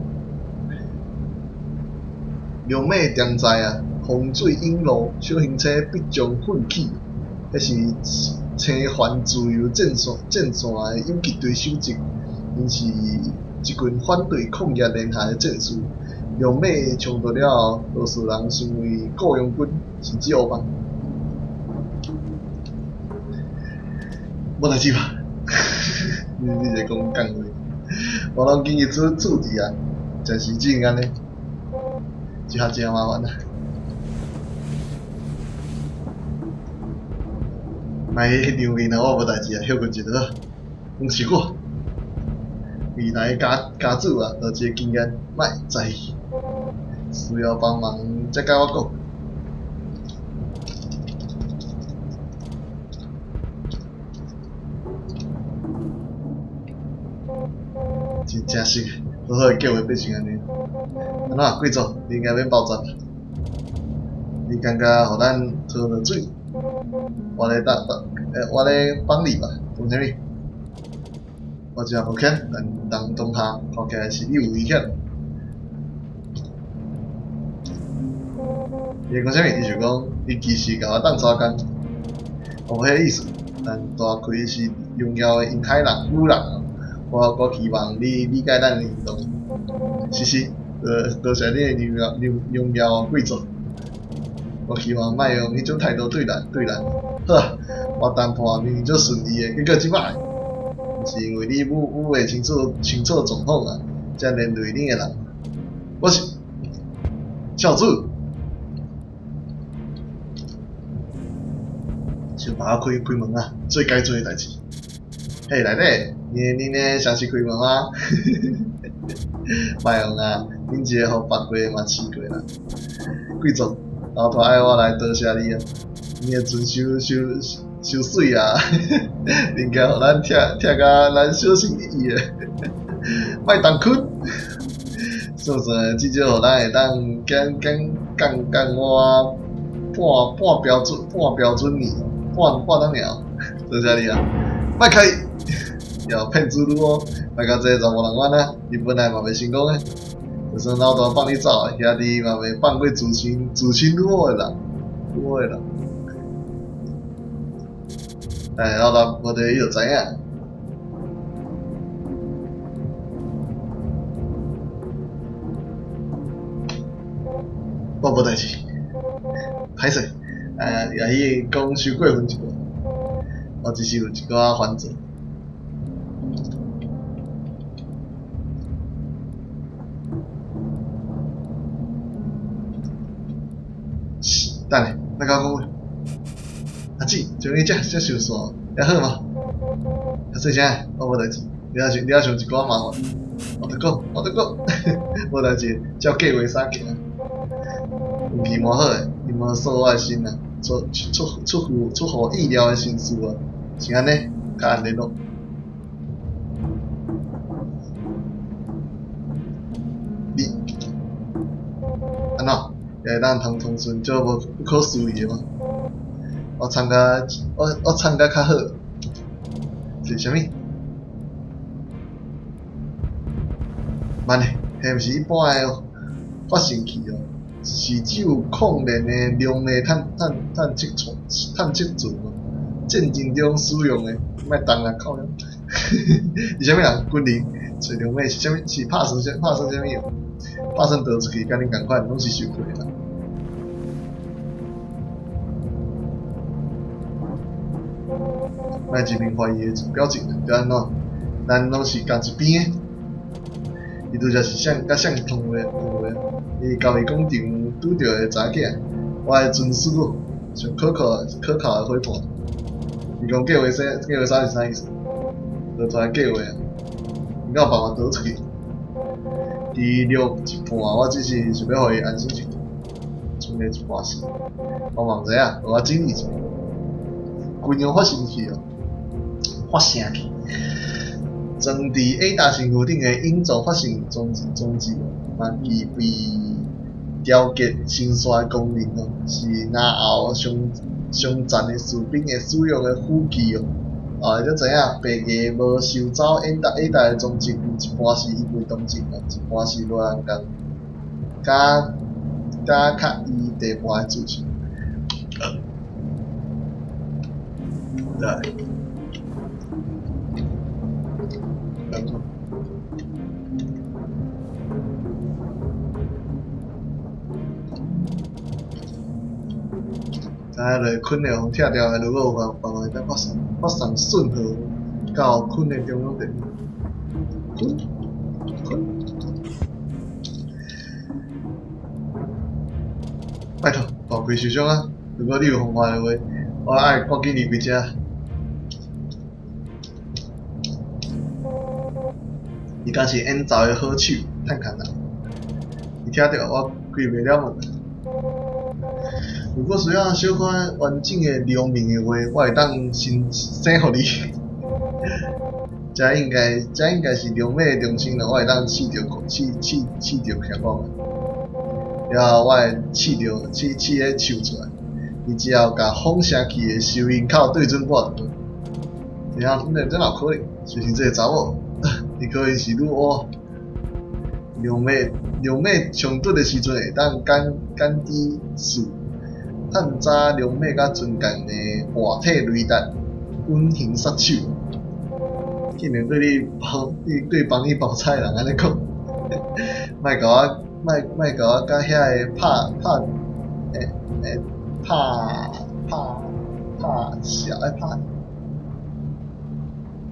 龍馬踮在啊，洪水湧路，小型車必將奮起。彼是青環自由陣線陣線的游擊隊首席，𪜶是一群反對礦業聯合的戰士。龍馬衝突了後，多數人成為雇傭軍，甚至烏幫。無代誌吧？你你在講幹話？我攏緊急處處置啊，暫時只能按呢，這下真麻煩啊！莫彼場面啊，我無代誌啊，歇睏一下好。毋是我，未來家家主啊，就這個經驗，莫在意。需要幫忙才共我講。真正是好好的計劃變成按呢。按怎貴族，你應該免包紮。你感覺予咱拖落水？我咧搭搭，我咧幫你吧，講啥物？我真抱歉，但當當下看起來是你有危險。伊講啥物？伊就講，伊其實共我當做工，我無彼個意思。但大開是榮耀的沿海人女人，我我希望你理解咱的行動。是是，多謝你的榮耀榮榮耀貴族。我希望莫用彼種態度對咱對咱。好啊，我談判明明足順利的，結果這擺，是因為你母母袂清楚清楚狀況啊，才連累你的人。我是小主。想辦法開開門啊，做該做的代誌。嘿，內底，你呢？想去開門嗎？莫用啊，恁一个予別過嘛試過啦。貴族，老大愛我來多謝你啊！你的船傷傷傷媠啊！恁家予咱拆拆甲咱小心翼翼的，莫動拳。算算，至少予咱會當減減降降我半半標準半標準爾，半半檔爾，多謝你啊！莫客氣，又騙子女哦，莫共這個查某人玩啊！伊本來嘛袂成功的，就算老大放你走，兄弟嘛袂放過自親自親女的人，女的人。哎，老大，無佇伊就知影。我無代誌，歹勢，也彼個講傷過分一寡，我只是有一寡煩躁。等下，莫共我講話。阿姊，像你這這受線，還好嗎？較細聲，我無代誌，你抑想一寡麻煩，我著講，我著講，無代誌，照計劃啥行。運氣蠻好的，伊無掃我的身啊，出出出乎出乎意料的心事啊，是按呢，較按聯絡。你按怎？會當通通訊這無不可思議的嗎？我參加較好，是啥物？慢咧，彼毋是一般的發生器哦，是只有礦練的量的探探探測船探測船哦，戰爭中使用的，莫動啊靠！是啥物人？軍人揣龍馬是啥物？是拍算啥？拍算啥物哦？拍算逃出去，佮恁仝款，攏是受氣啦。莫一面懷疑的表情，著按怎？咱攏是仝一邊的。伊拄才是啥佮啥通話通話？伊交易廣場拄著的查某囝，我的尊師哦，上可靠可靠的伙伴。伊講計劃啥？計劃啥是啥意思？就出來計劃啊！伊敢有辦法逃出去？伊錄一半，我只是想欲予伊安心一點，剩的一半是，我嘛毋知影，予我整理一下。軍用發生器哦，發聲器，裝佇偉大身軀頂的引擎發生裝置裝置哦，嘛具備調節聲線的功能哦，是然後上上戰的士兵會使用的武器哦。哦，你才知影，白牙無收走偉大偉大的裝置，有一半是因為同情哦，一半是無人共敢敢較伊地盤的自信。對。啊，就困的予拆掉的，如果有辦法會當發送發送訊號到困的中央電腦。困困，拜託，大開受傷啊！如果你有方法的話，我愛趕緊離開遮。伊敢是演奏的好手，趁空啦。伊聽著我開袂了門。如果需要小可完整的流明的話，我會當先寫予你。這應該這應該是龍馬的中心咯，我會當試著試試試著徛講。了後我會試著試試咧唱出來，伊只要共仿聲器的收音口對準我就好。然後，這哪有可能？就是這個查某，伊可能是女媧。龍馬龍馬衝突的時陣會當減減低數。探查龍馬佮船艦的活體雷達隱形殺手，竟然對你包對對幫你包菜的人按呢講，莫共我莫莫共我佮遐个拍拍欸欸拍拍拍小欸拍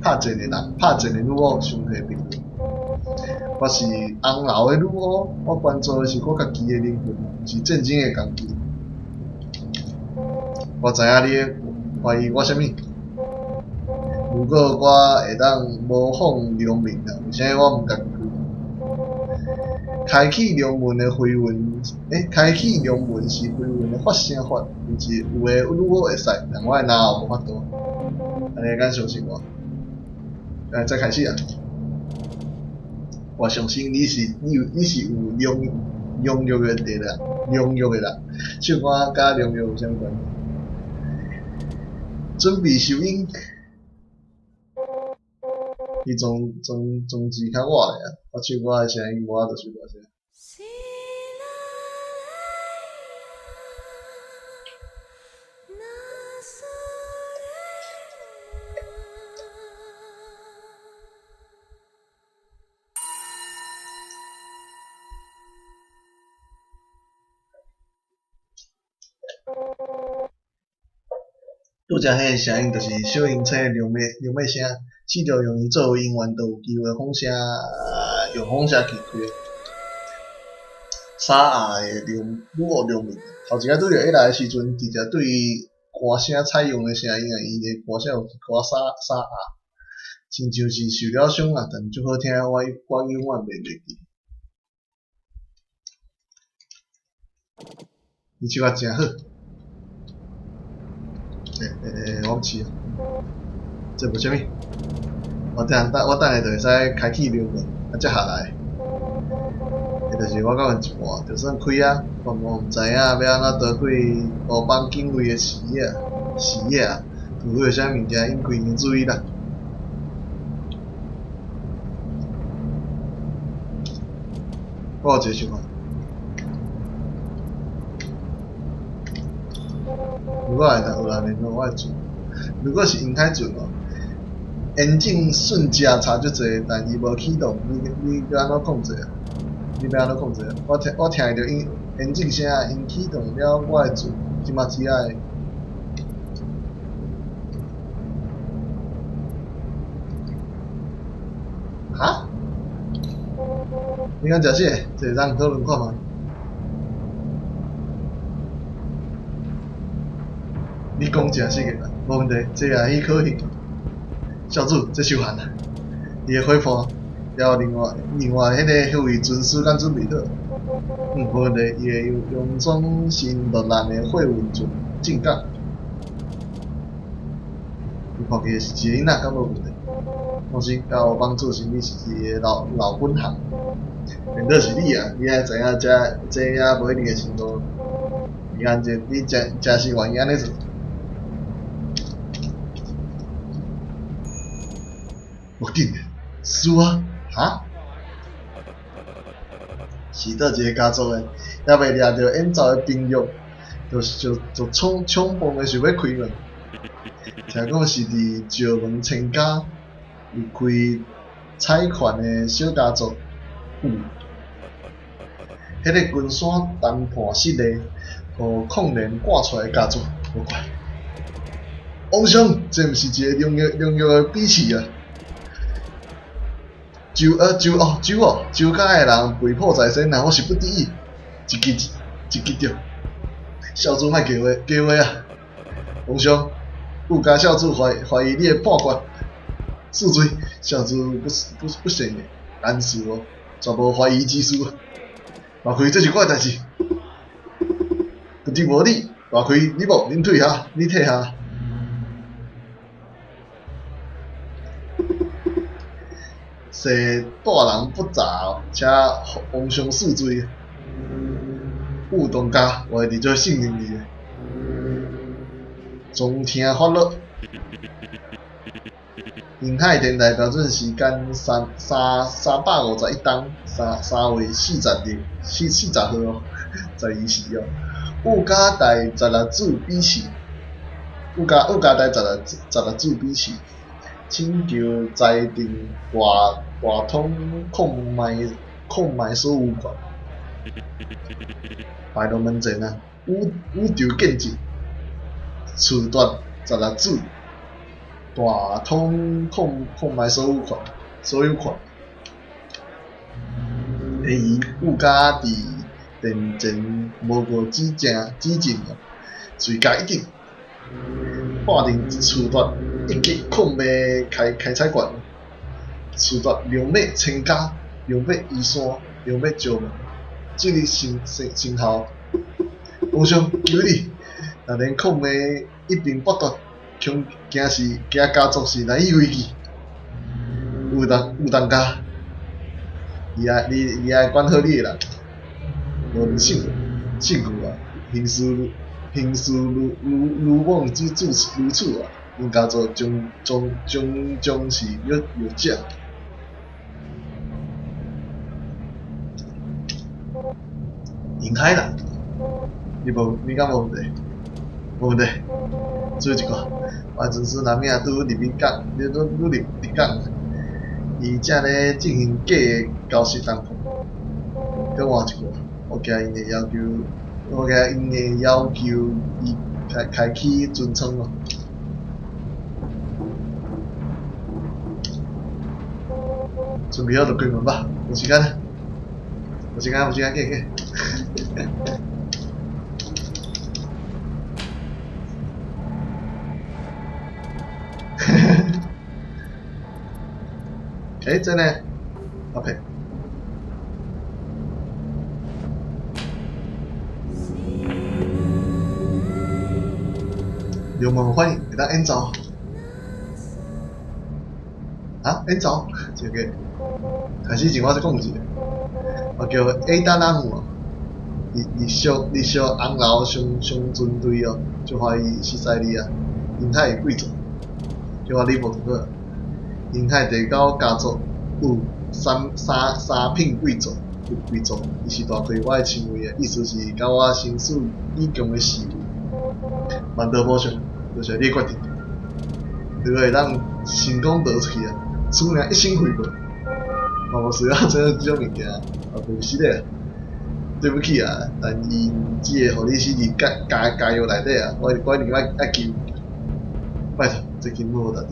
拍戰的人拍戰的女巫相提並論。我是紅樓的女巫，我關注的是我家己的靈魂，毋是戰爭的工具。我知影你的懷疑我啥物？如果我會當模仿農民啊，為啥物我毋家己開？開啟龍門的飛雲，開啟龍門是飛雲的發聲法，有一有的女巫會使，但我的腦無法度。按呢敢相信我？來，再開始啊！我相信你是你有你是有良良藥的人，良藥的人，唱歌佮良藥有啥物關係？準備收音。伊總總總之較倚咧啊！我唱歌的聲音無法度收大聲。拄才彼个聲音就是小型車量的量的聲，試著用伊做音源，就有機會放聲用放聲器開。沙啞的量女巫量面，頭一擺拄著伊來的時陣，直接對歌聲採用的聲音啊，伊的歌聲有一寡沙沙啞，親像是受了傷啊，但足好聽，我我永遠袂袂記。伊唱甲誠好。我試，這無啥物，我等下我等下就會使開啟龍門，啊，接下來，就是我講的一半，就算開啊，我嘛毋知影欲按怎逃開烏幫警衛的視野，視野，除非有啥物件引開𪜶注意啦。我有一個想法。如果會當學人聯絡，我會做。如果是殷海船哦，引擎瞬間差足濟，但伊無啟動，你你欲按怎控制啊？你欲按怎控制啊？我聽我聽著引引擎聲，𪜶啟動了，我的船這馬只愛。哈？你講誠實的，這會當討論看覓？你講誠實的啦，無問題，這也許可行。小主，這收限啦。伊的回復，了後另外另外彼個彼位軍師敢準備好？嗯，無問題，伊會用用裝新落難的貨運船進港。伊看起來是一個囡仔，敢無問題？放心，佮有幫助是你是一个老老本行。變做是你啊，你愛知影這這也無一定會成功。你按這，你誠誠實願意按呢做？無緊，輸啊！哈？是佗一個家族的，猶未掠著演奏的朋友，就就就衝衝動的想欲開門。聽講是佇石門千家有開彩券的小家族。有。彼个金山談判室內，予礦連趕出來的家族，無怪。王上，這毋是一個良藥良藥的比試啊！周周哦周哦周家的人被迫在身啊！我是不得已，一支一支著。少主莫假話假話啊！王上，有家少主懷懷疑你的判決，恕罪，少主不不不善的，難事哦，全無懷疑之事。莫非這是我的代誌？不得無理，大開你無，恁退下，你退下。說大人不早，請王上恕罪。有當家，我會直接信任你的。總聽發落。濱海電台標準時間三三三百五十一冬三三月四十日四四十號哦，十二時哦。有加大十六子比試，有加有加大十六十六子比試，請求裁定大大統礦賣礦賣所有權。排龍門前啊，宇宇宙建設，褫奪十六子。大統礦礦賣所有權，所有權。第二，有家佇殿前無過指正指正，隨家一定。判定褫奪一级矿脉开开采权，褫夺两马千家，两马移山，两马石门，即日生生效。皇上求你，若连矿脉一并剥夺，恐惊是惊家族是难以为继。有当有当家，你爱你你爱管好你的人，无信信誉啊，行事行事如如如往之如此啊，𪜶家族终终终将是弱弱者。银海啦，你无你敢无问题？无问题。最后一个，我阵时男命拄入闽港，你拄拄入入港，伊正咧进行假的交涉谈判。阁换一个，我惊𪜶会要求，我惊𪜶会要求伊开开启船舱哦。准备好就开门吧，无时间啦，无时间，无时间，紧紧。欸，真的，OK。龙门欢迎，会当演奏。啊，演奏，这个开始前我再讲一下，我叫 A 达拉姆，日日烧日烧红楼上上尊队哦，就怀疑是在你啊，银海的贵族，叫我李博就好。银海第九家族有三三三品贵族，有贵族，伊是大开我的称谓啊，意思是佮我生死与共的侍卫。万德保障，就是你的决定。如果会当成功逃出去啊，此命一生回报，嘛无需要这这种物件，啊，不是咧。对不起啊，但伊只会予你死伫监监监狱内底啊，我我一定爱爱救。拜托，这根本无值得。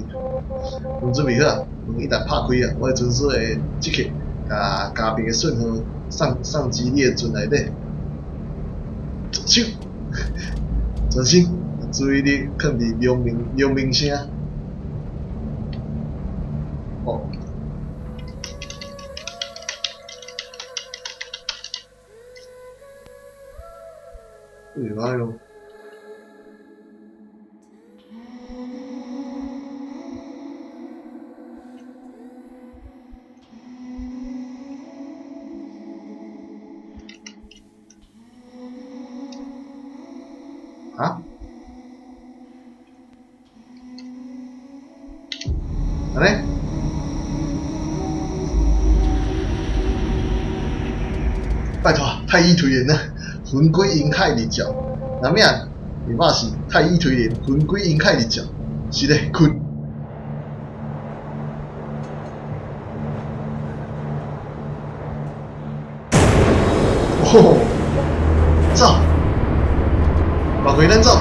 门准备好啊，门一旦拍开啊，我的船师会即刻共加密的信号送送至你的船内底。手，专心，注意力放伫龙鸣龙鸣声。哦。哎呦！啊？按呢？拜托，太医推人啊，魂归银海日照。那命，你嘛是太医推人，魂归银海日照，是咧，困。哦，走，把回咱走。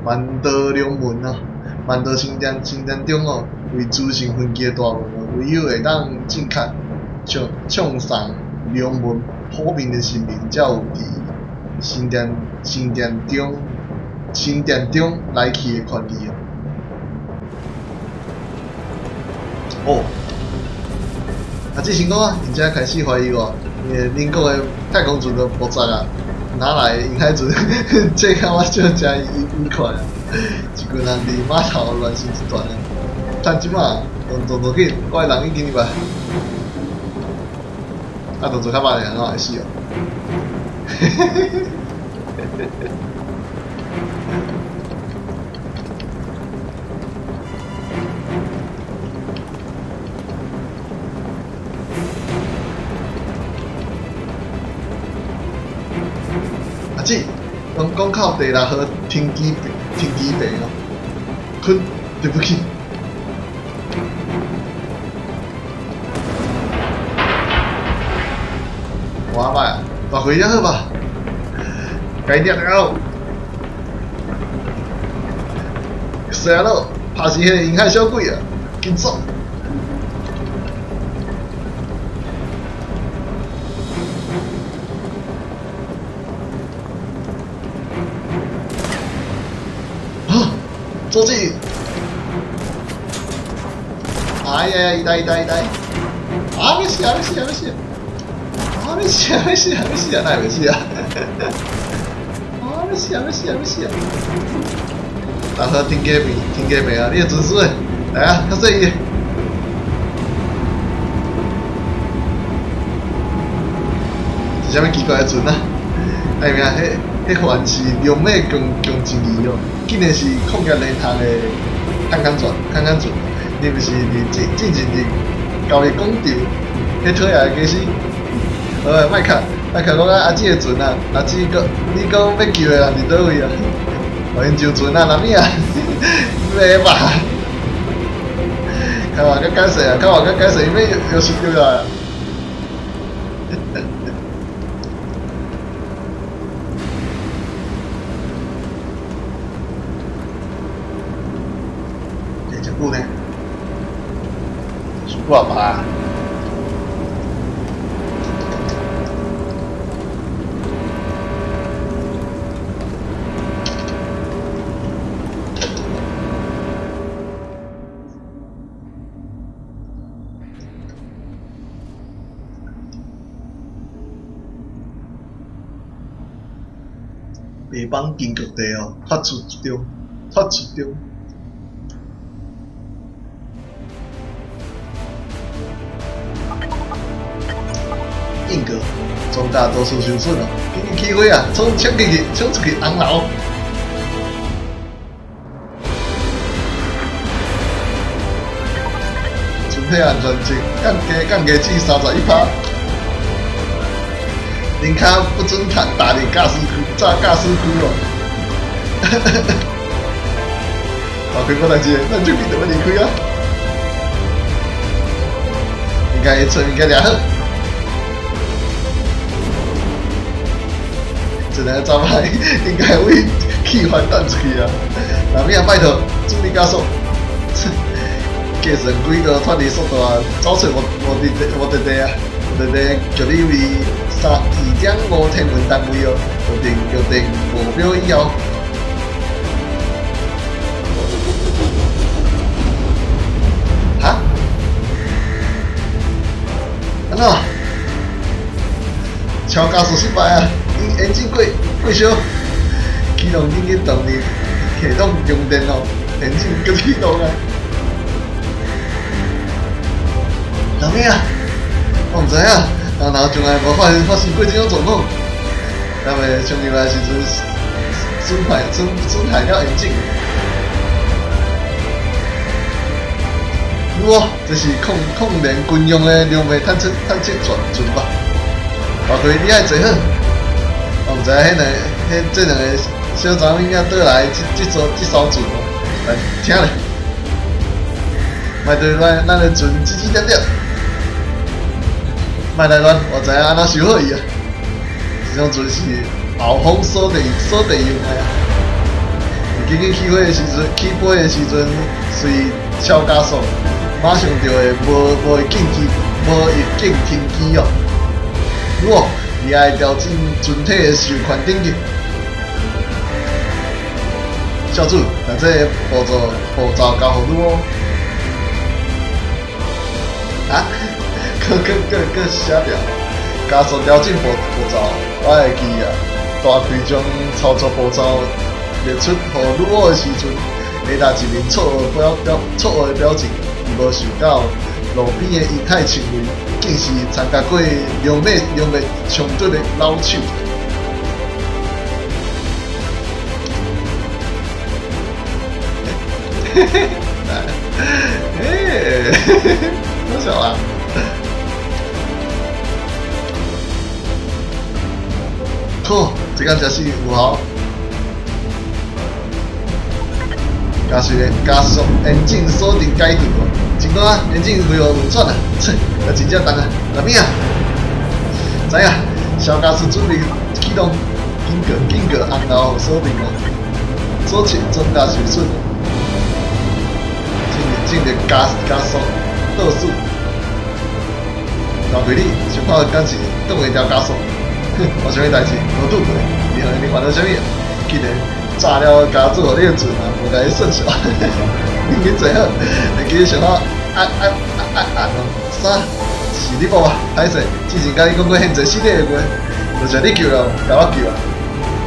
万道龙门啊，万道神殿神殿中哦，为诸神分居的大门哦，唯有会当正确唱唱诵龙门普遍的神明，才有伫神殿神殿中神殿中来去的权利哦。哦，啊，这成功啊，𪜶才开始怀疑我，因为恁国的太空船都爆炸啊，哪来的银海船？这感觉就真愉快啊！一群人伫码头乱成一团啊！趁这马动动作紧，我的人已经入来。啊，动作较慢点，怎会死哦？阿姊，讲港口第六号停机停机坪哦，困，对不起。我歹啊，大开了好吧？该抓了。死啊咯，拍死彼个银海小鬼啊！紧走！阻止！哎呀，痛痛痛！啊，欲死啊！欲死啊！欲死！啊，欲死啊！欲死啊！欲死啊！哪會欲死啊？啊，欲死啊！欲死啊！欲死啊！大哥，停機未？停機未啊？你的船師來啊，較細伊。是啥物奇怪的船啊？哎名，彼還是龍馬強強一二哦，竟然是礦業聯通的探勘船，探勘船，你毋是佇進進前佇交易廣場，彼討厭的家私。呃，莫卡，莫卡講啊，阿姊的船啊，阿姊講，你講欲救的人佇佗位啊？予𪜶上船啊，哪物啊？袂吧？較話較解釋啊，較話較解釋，伊欲又收掉來啊。欸，真久呢？伤久吧？北方根据地哦，发出中，发出中。应格，装甲多数受损哦，紧紧起火啊！冲冲进去，冲出去红楼。船体安全性降低至31%。恁跤不准踏踏入駕駛區，炸駕駛區哦！大開無代誌，咱準備就欲離開啊！應該揣物件掠好。這兩個查某應該為氣翻彈出去啊！那物啊，拜託，注意加速，計算幾個脫離速度啊，走出目的地啊！目的地距離為3、2.5天文單位哦，約定5秒以後。哈？按怎？超加速失敗啊！引擎過燒，啟動緊急動力系統供電哦，引擎閣啟動啊！老妹啊，我毋知影，人頭從來無發生過這種狀況。咱們衝入來時陣，損害了引擎。哇，這是控聯軍用的兩枚探測船吧？包括你愛坐好。我毋知影彼兩彼這兩個小查某囝佗來這艘船哦，來聽咧，莫對咱的船指指點點，莫來亂，我知影按怎修好伊啊。這種船是後方鎖定用的啊。緊緊起火的時陣，起飛的時陣隨超加速，馬上就會無會緊停機哦。哇！你愛調整船體的授權等級。小主，那這个步驟交予你哦。啊？閣寫掉，加速調整步驟，我會記啊。大開將操作步驟列出予女王的時陣，下達一面錯愕的表情，伊無想到路邊的伊太親衛，竟是參加過兩滅衝突的老手。嘿嘿，欸，好笑啊！好，這工真是有效。加速引擎鎖定解除，真好啊！引擎恢復運轉啊！切，啊真正重啊！哪物啊？知影，小駕駛準備啟動，緊過紅樓鎖定啊！左前裝甲受損，進入加速倒數，大開你想看敢是擋會牢加速？哼，我啥物代誌無拄過，你煩惱啥物？既然炸了加注予你的船啊，無共你算數。恁去坐好，會記想法按按按按按哦。啥？是你報啊？歹勢，之前共你講過現在死你的話，多謝你救了，共我救啊！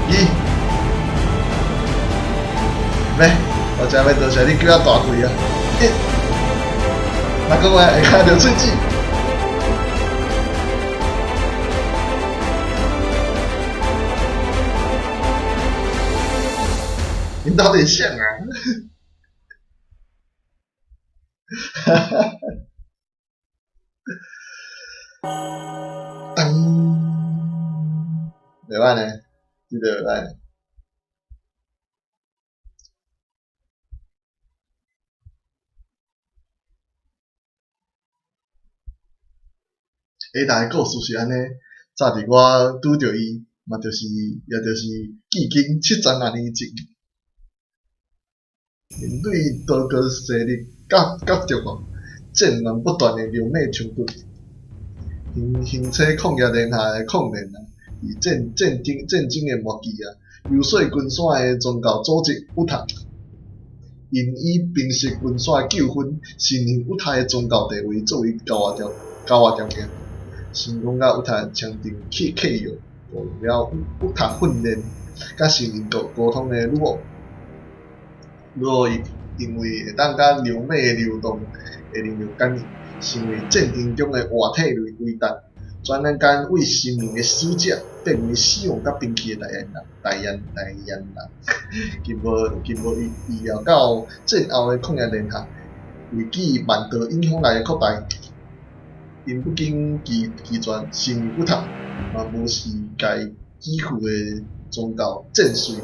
咦？咩？我真欲多謝你救我大氣啊！一，若講話會卡著喙齒。𪜶到底是啥啊？哈哈哈！噔，袂歹呢，這個袂歹呢。下台的故事是按呢，早佇我拄著伊，嘛就是，也就是距今70外年前，面對多國勢力角逐哦，戰亂不斷的流美衝突，興起曠野聯合的抗聯啊，佇戰爭的末期啊，游說群山的宗教組織烏塔，𪜶以平息群山的糾紛，承認烏塔的宗教地位作為交換條件。成功佮烏塔簽訂契約，雇傭了烏塔訓練，佮承認溝通的女王。女王因為會當佮流美的流動的能力感應，成為戰爭中的活體偉大，轉眼間為神明的使者變為死亡佮兵器的代言人，代言人。經過醫療到戰後的曠野聯合，危機萬道影響力的擴大。𪜶不僅拒絕承認烏塔，嘛無視共伊給付的宗教戰稅。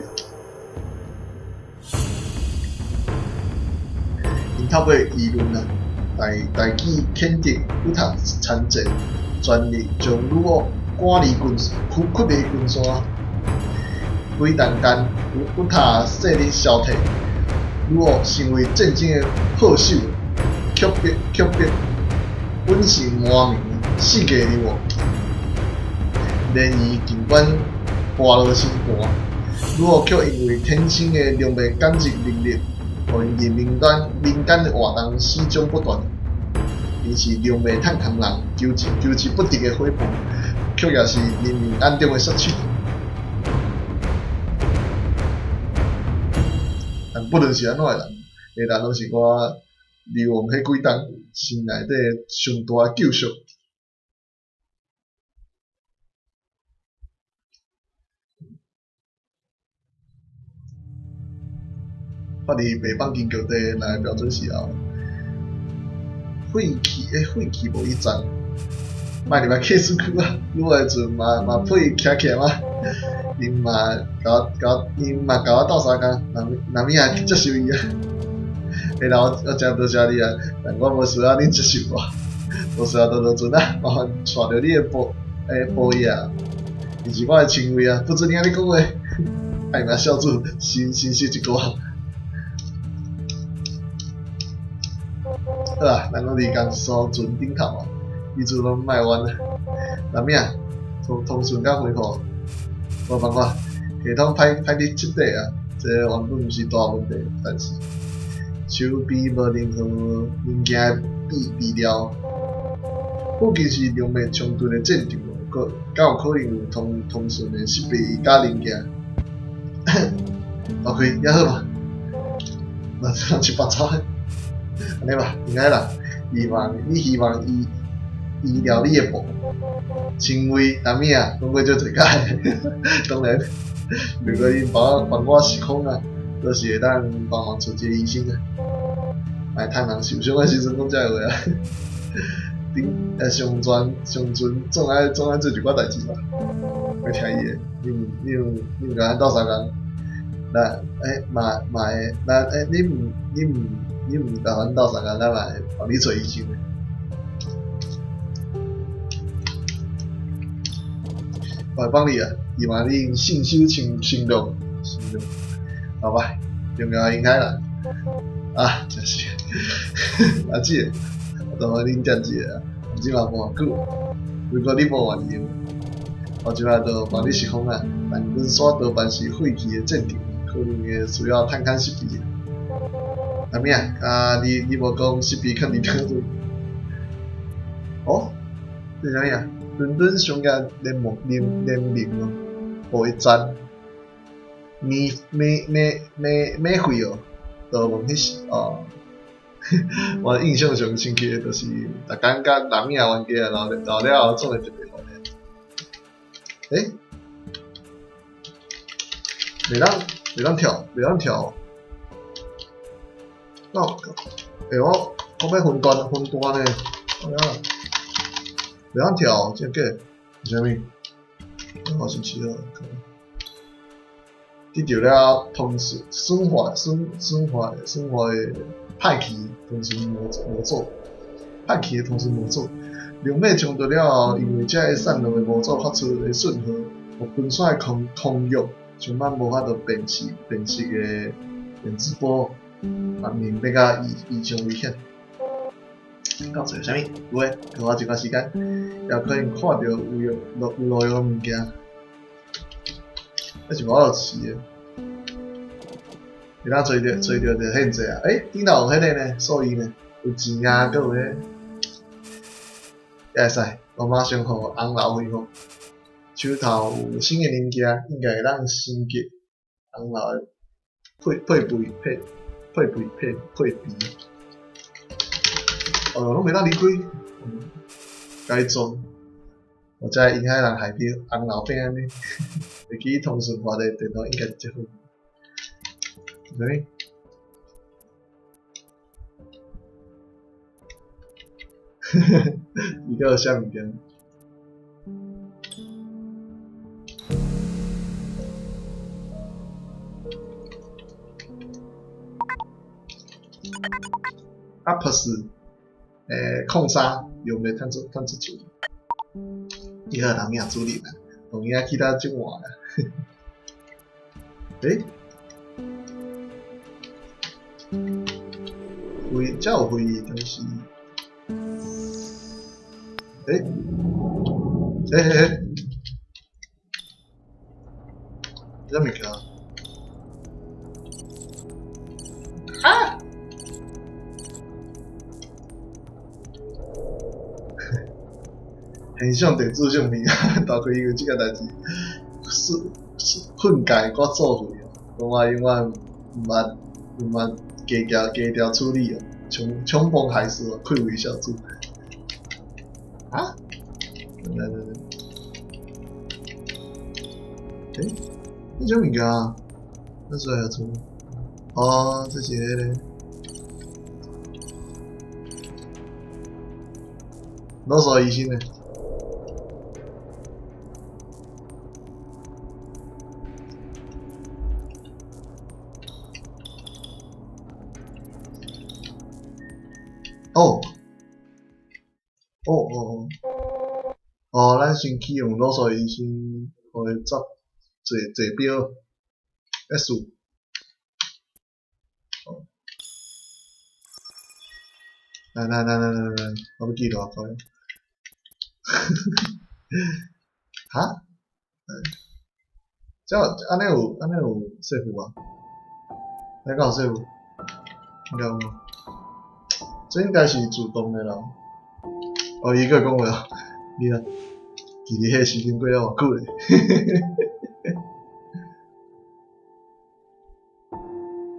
𪜶透過輿論啊，大舉譴責烏塔參戰，全力將女王趕離群，驅離群山。幾冬間，烏塔勢力消退，女王成為戰爭的號手，強迫穩姓魔名世界流亡。然而，儘管跋落身盤，女王卻因為天生的靈媒感知能力，予𪜶佇民間的活動始終不斷。𪜶是靈媒探空人，求之不得的伙伴，卻也是人民眼中的殺手。但不論是按怎的人，下當攏是我流亡彼幾冬心內底上大的救贖。發佇北方根據地來標準時候，廢棄無一站，莫入來客死區啊！愈來陣嘛配徛起來嗎？𪜶嘛共我鬥相共，若物仔去接受伊啊！下晝我誠多謝你啊，但我無需要恁接受我，無需要多多陣啊！麻煩帶著你的寶葉啊，伊是我的親衛啊，不准你按呢講話！愛馬小主，深吸一口啊！好啊，咱攏佇仝一艘船頂頭啊，彼此攏莫冤啊。啥物啊？通訊佮恢復，無辦法，系統歹佇徹底啊，這原本毋是大問題，但是手邊無任何物件備料。附近是兩面衝突的戰場，敢有可能有通訊的設備佮零件？OK，也好嘛，亂七八糟的，按呢吧，應該啦。希望你希望伊醫療你的病，親衛啥物啊，講過足濟擺，當然，如果𪜶幫我時空啊，都是會當幫忙找一個醫生啊。莫趁人受傷的時陣講這話啊。頂上船總愛做一寡代誌吧。欲聽伊的，你毋共阮鬥相共，咱嘛會，咱你毋共阮鬥相共，咱嘛會幫你找醫生的。我會幫你啊，希望你信守承諾，好吧，重要應該啦。啊，真是，阿姊，我當予恁踮一下啊，毋知嘛無偌久。如果你無願意，我這擺就幫你想講啊，但群山多半是廢棄的戰場，可能會需要探勘設備。啥物啊？啊，你無講設備囥佇佗位？哦，這是啥物啊？倫敦商業聯盟聯聯盟哦，報一站，免免免免免費哦，就問彼時哦。我印象上深刻的就是逐工佮男囝冤家鬧鬧了後，總會特別煩的。欸？袂當跳，袂當跳。那，欸，我欲分段分段呢？哎呀，袂當跳，真假？為啥物？好神奇哦！得著了通訊損壞損損壞損壞的派去通訊模組，派去的通訊模組。兩尾衝突了後，因為這个散落的模組發出的訊號，予分散的空空域，上擺無法度辨識辨識的電磁波，發明變甲異異常危險。到做啥物？有誒，予我一寡時間，也可能看著有用有路用的物件。那是無法度飼的。會當揣著揣著就現濟啊！欸，頂頭有彼个呢，獸醫呢，有錢啊，閣有彼个，也會使。我馬上予紅樓恢復，手頭有新的零件，應該會當升級紅樓的配配備配配備配配備。哦，攏袂當離開，改裝，我才會引海人害著紅樓變按呢。會記通訊發的電腦應該是這款。啥物？伊閣有啥物件？阿普斯，礦砂用來探測探測處。伊個人影主任啊，當伊去到這換啦。欸？會，這有會議，但是，欸？欸欸欸！啥物件？啊！現象電子相片，大概因為這個代誌，是是訓誡我作廢哦，講我永遠毋捌毋捌低調低調處理哦，衝衝鋒還是開微笑主。啊？來來來，欸，這種物件，那是來做？哦，這是彼个。腦叢醫生呢？哦，哦哦哦，哦，咱先去用腦叢醫生，予伊執坐坐標 S。來來來來來來，我欲記錄下。哈？這按呢有按呢有說服啊？來敢有說服？應該有無？這應該是自動的啦。哦，伊閣講話啊！你啊，其實彼時間過了偌久咧？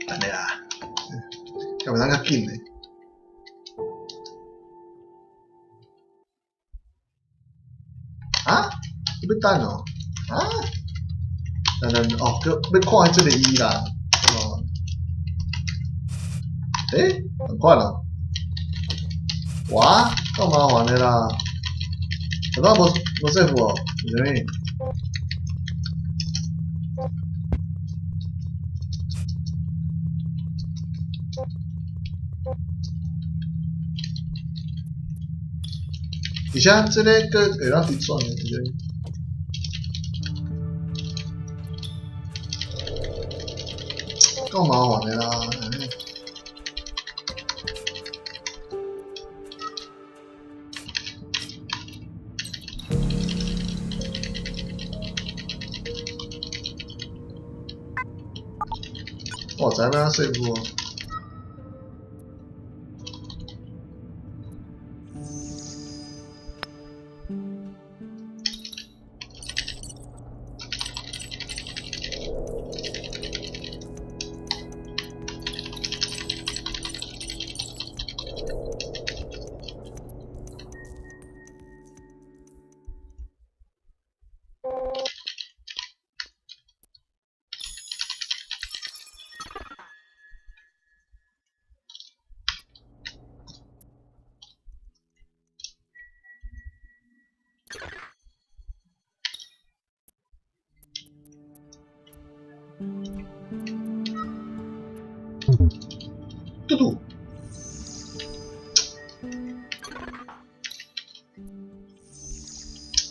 按呢啦，敢袂當較緊咧？啊？你欲等哦？啊？等等哦，閣欲看這个伊啦。哦。欸？仝款哦。哇，夠麻煩的啦！我都無無說服哦，為啥物？而且這个閣會當直轉的，為啥物？夠麻煩的啦！知影欲說服。嘟嘟，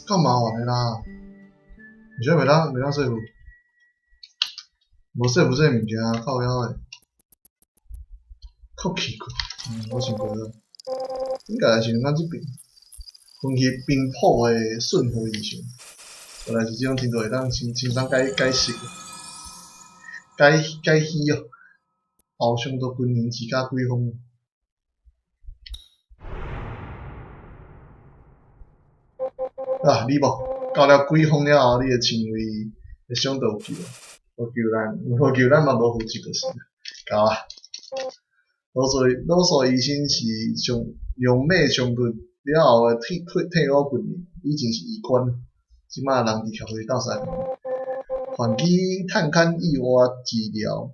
夠麻煩的啦！你覺得袂當說服？無說服這个物件，靠腰的，較奇怪。我想過了，應該是咱這邊分析頻譜的訊號異常，原來是這種程度會當輕輕鬆解解釋，解解虛哦。後衝突軍人之家鬼風。啊，你無到了鬼風了後，你會成為會想到有救，無救咱，無救咱嘛無負責就是到啊。魯素醫生是上勇猛衝突了後的退退退伍軍人，以前是醫官，這馬人佇協會鬥相共。犯起探勘意外治療、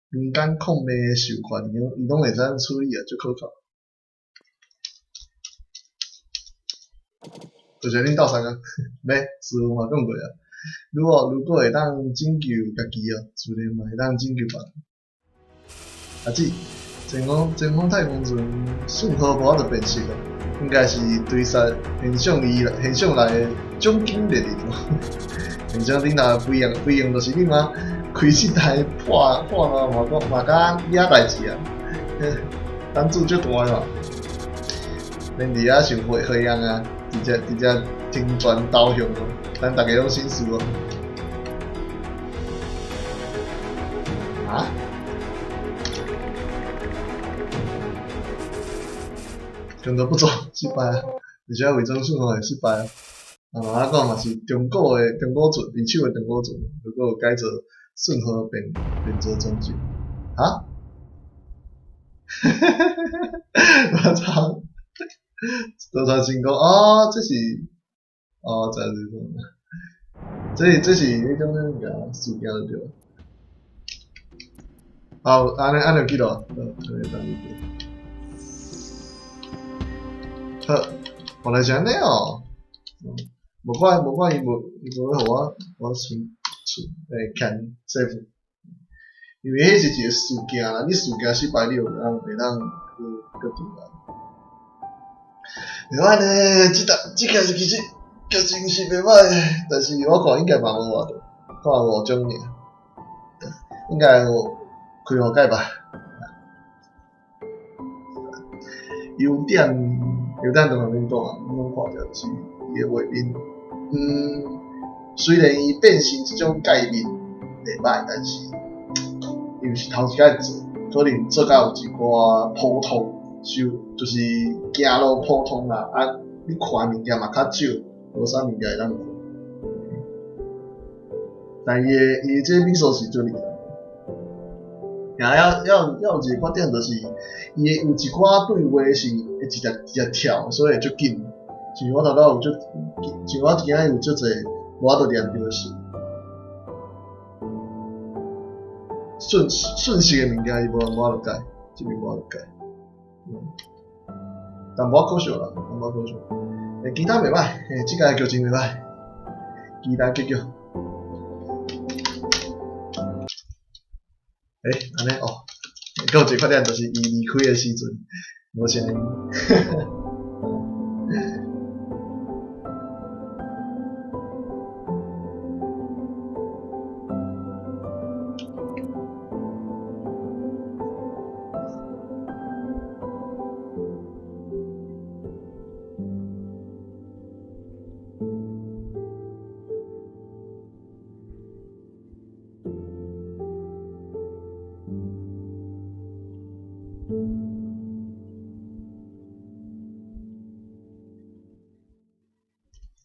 民間抗命的授權，伊攏會使處理啊，足可靠。就是恁鬥相共，袂，師傅嘛講過啊。如果會當拯救家己哦，自然嘛會當拯救別人。阿姊，前方太空船信號無法度辨識哦，應該是追殺現象伊現象來的總經理人。現象恁若飛行飛行，就是你嘛開這台破破爛嘛講嘛敢惹代誌啊？膽子足大嘛，免佇遐想花花樣啊，直接直接停船投降哦，咱逐家攏心事哦。啊？強度不足，失敗啊！而且偽裝信號會失敗啊！啊，我講嘛是中古的中古船，二手的中古船，如果有改造信號變變做裝置，啊？哈哈哈哈我操！多傳成功哦，這是哦，知這種，這這是彼種物件事件就對。好，按呢按呢記錄，好，按呢當記錄。好，原來是按呢哦。無怪無怪伊無伊無予我我先出欸牽 save，因為彼是一個事件啦，你事件失敗，你就會當會當閣閣轉來。袂歹呢，這搭這個是其實劇情是袂歹，但是我看應該嘛無偌濟，看五種爾，應該有開予解吧。優點優點當然免講啊，阮攏看著是伊的畫面，雖然伊變成這種界面袂歹，但是因為是頭一擺做，可能做甲有一寡普通，就就是行路普通啦，啊，你看的物件嘛較少，無啥物件會當看。但伊的伊的這個美術是足厲害。然後要要要有一個缺點，就是伊的有一寡對話是會直接直接跳，所以會足緊。像我頭拄有足，像我今仔日有足濟無法度連著的事。順順序的物件伊無無法度改，這邊無法度改。淡薄可惜啦，淡薄可惜。欸，其他袂歹，欸，這個劇情袂歹，期待結局。欸，按呢哦，閣有一個缺點就是伊離開的時陣無聲音。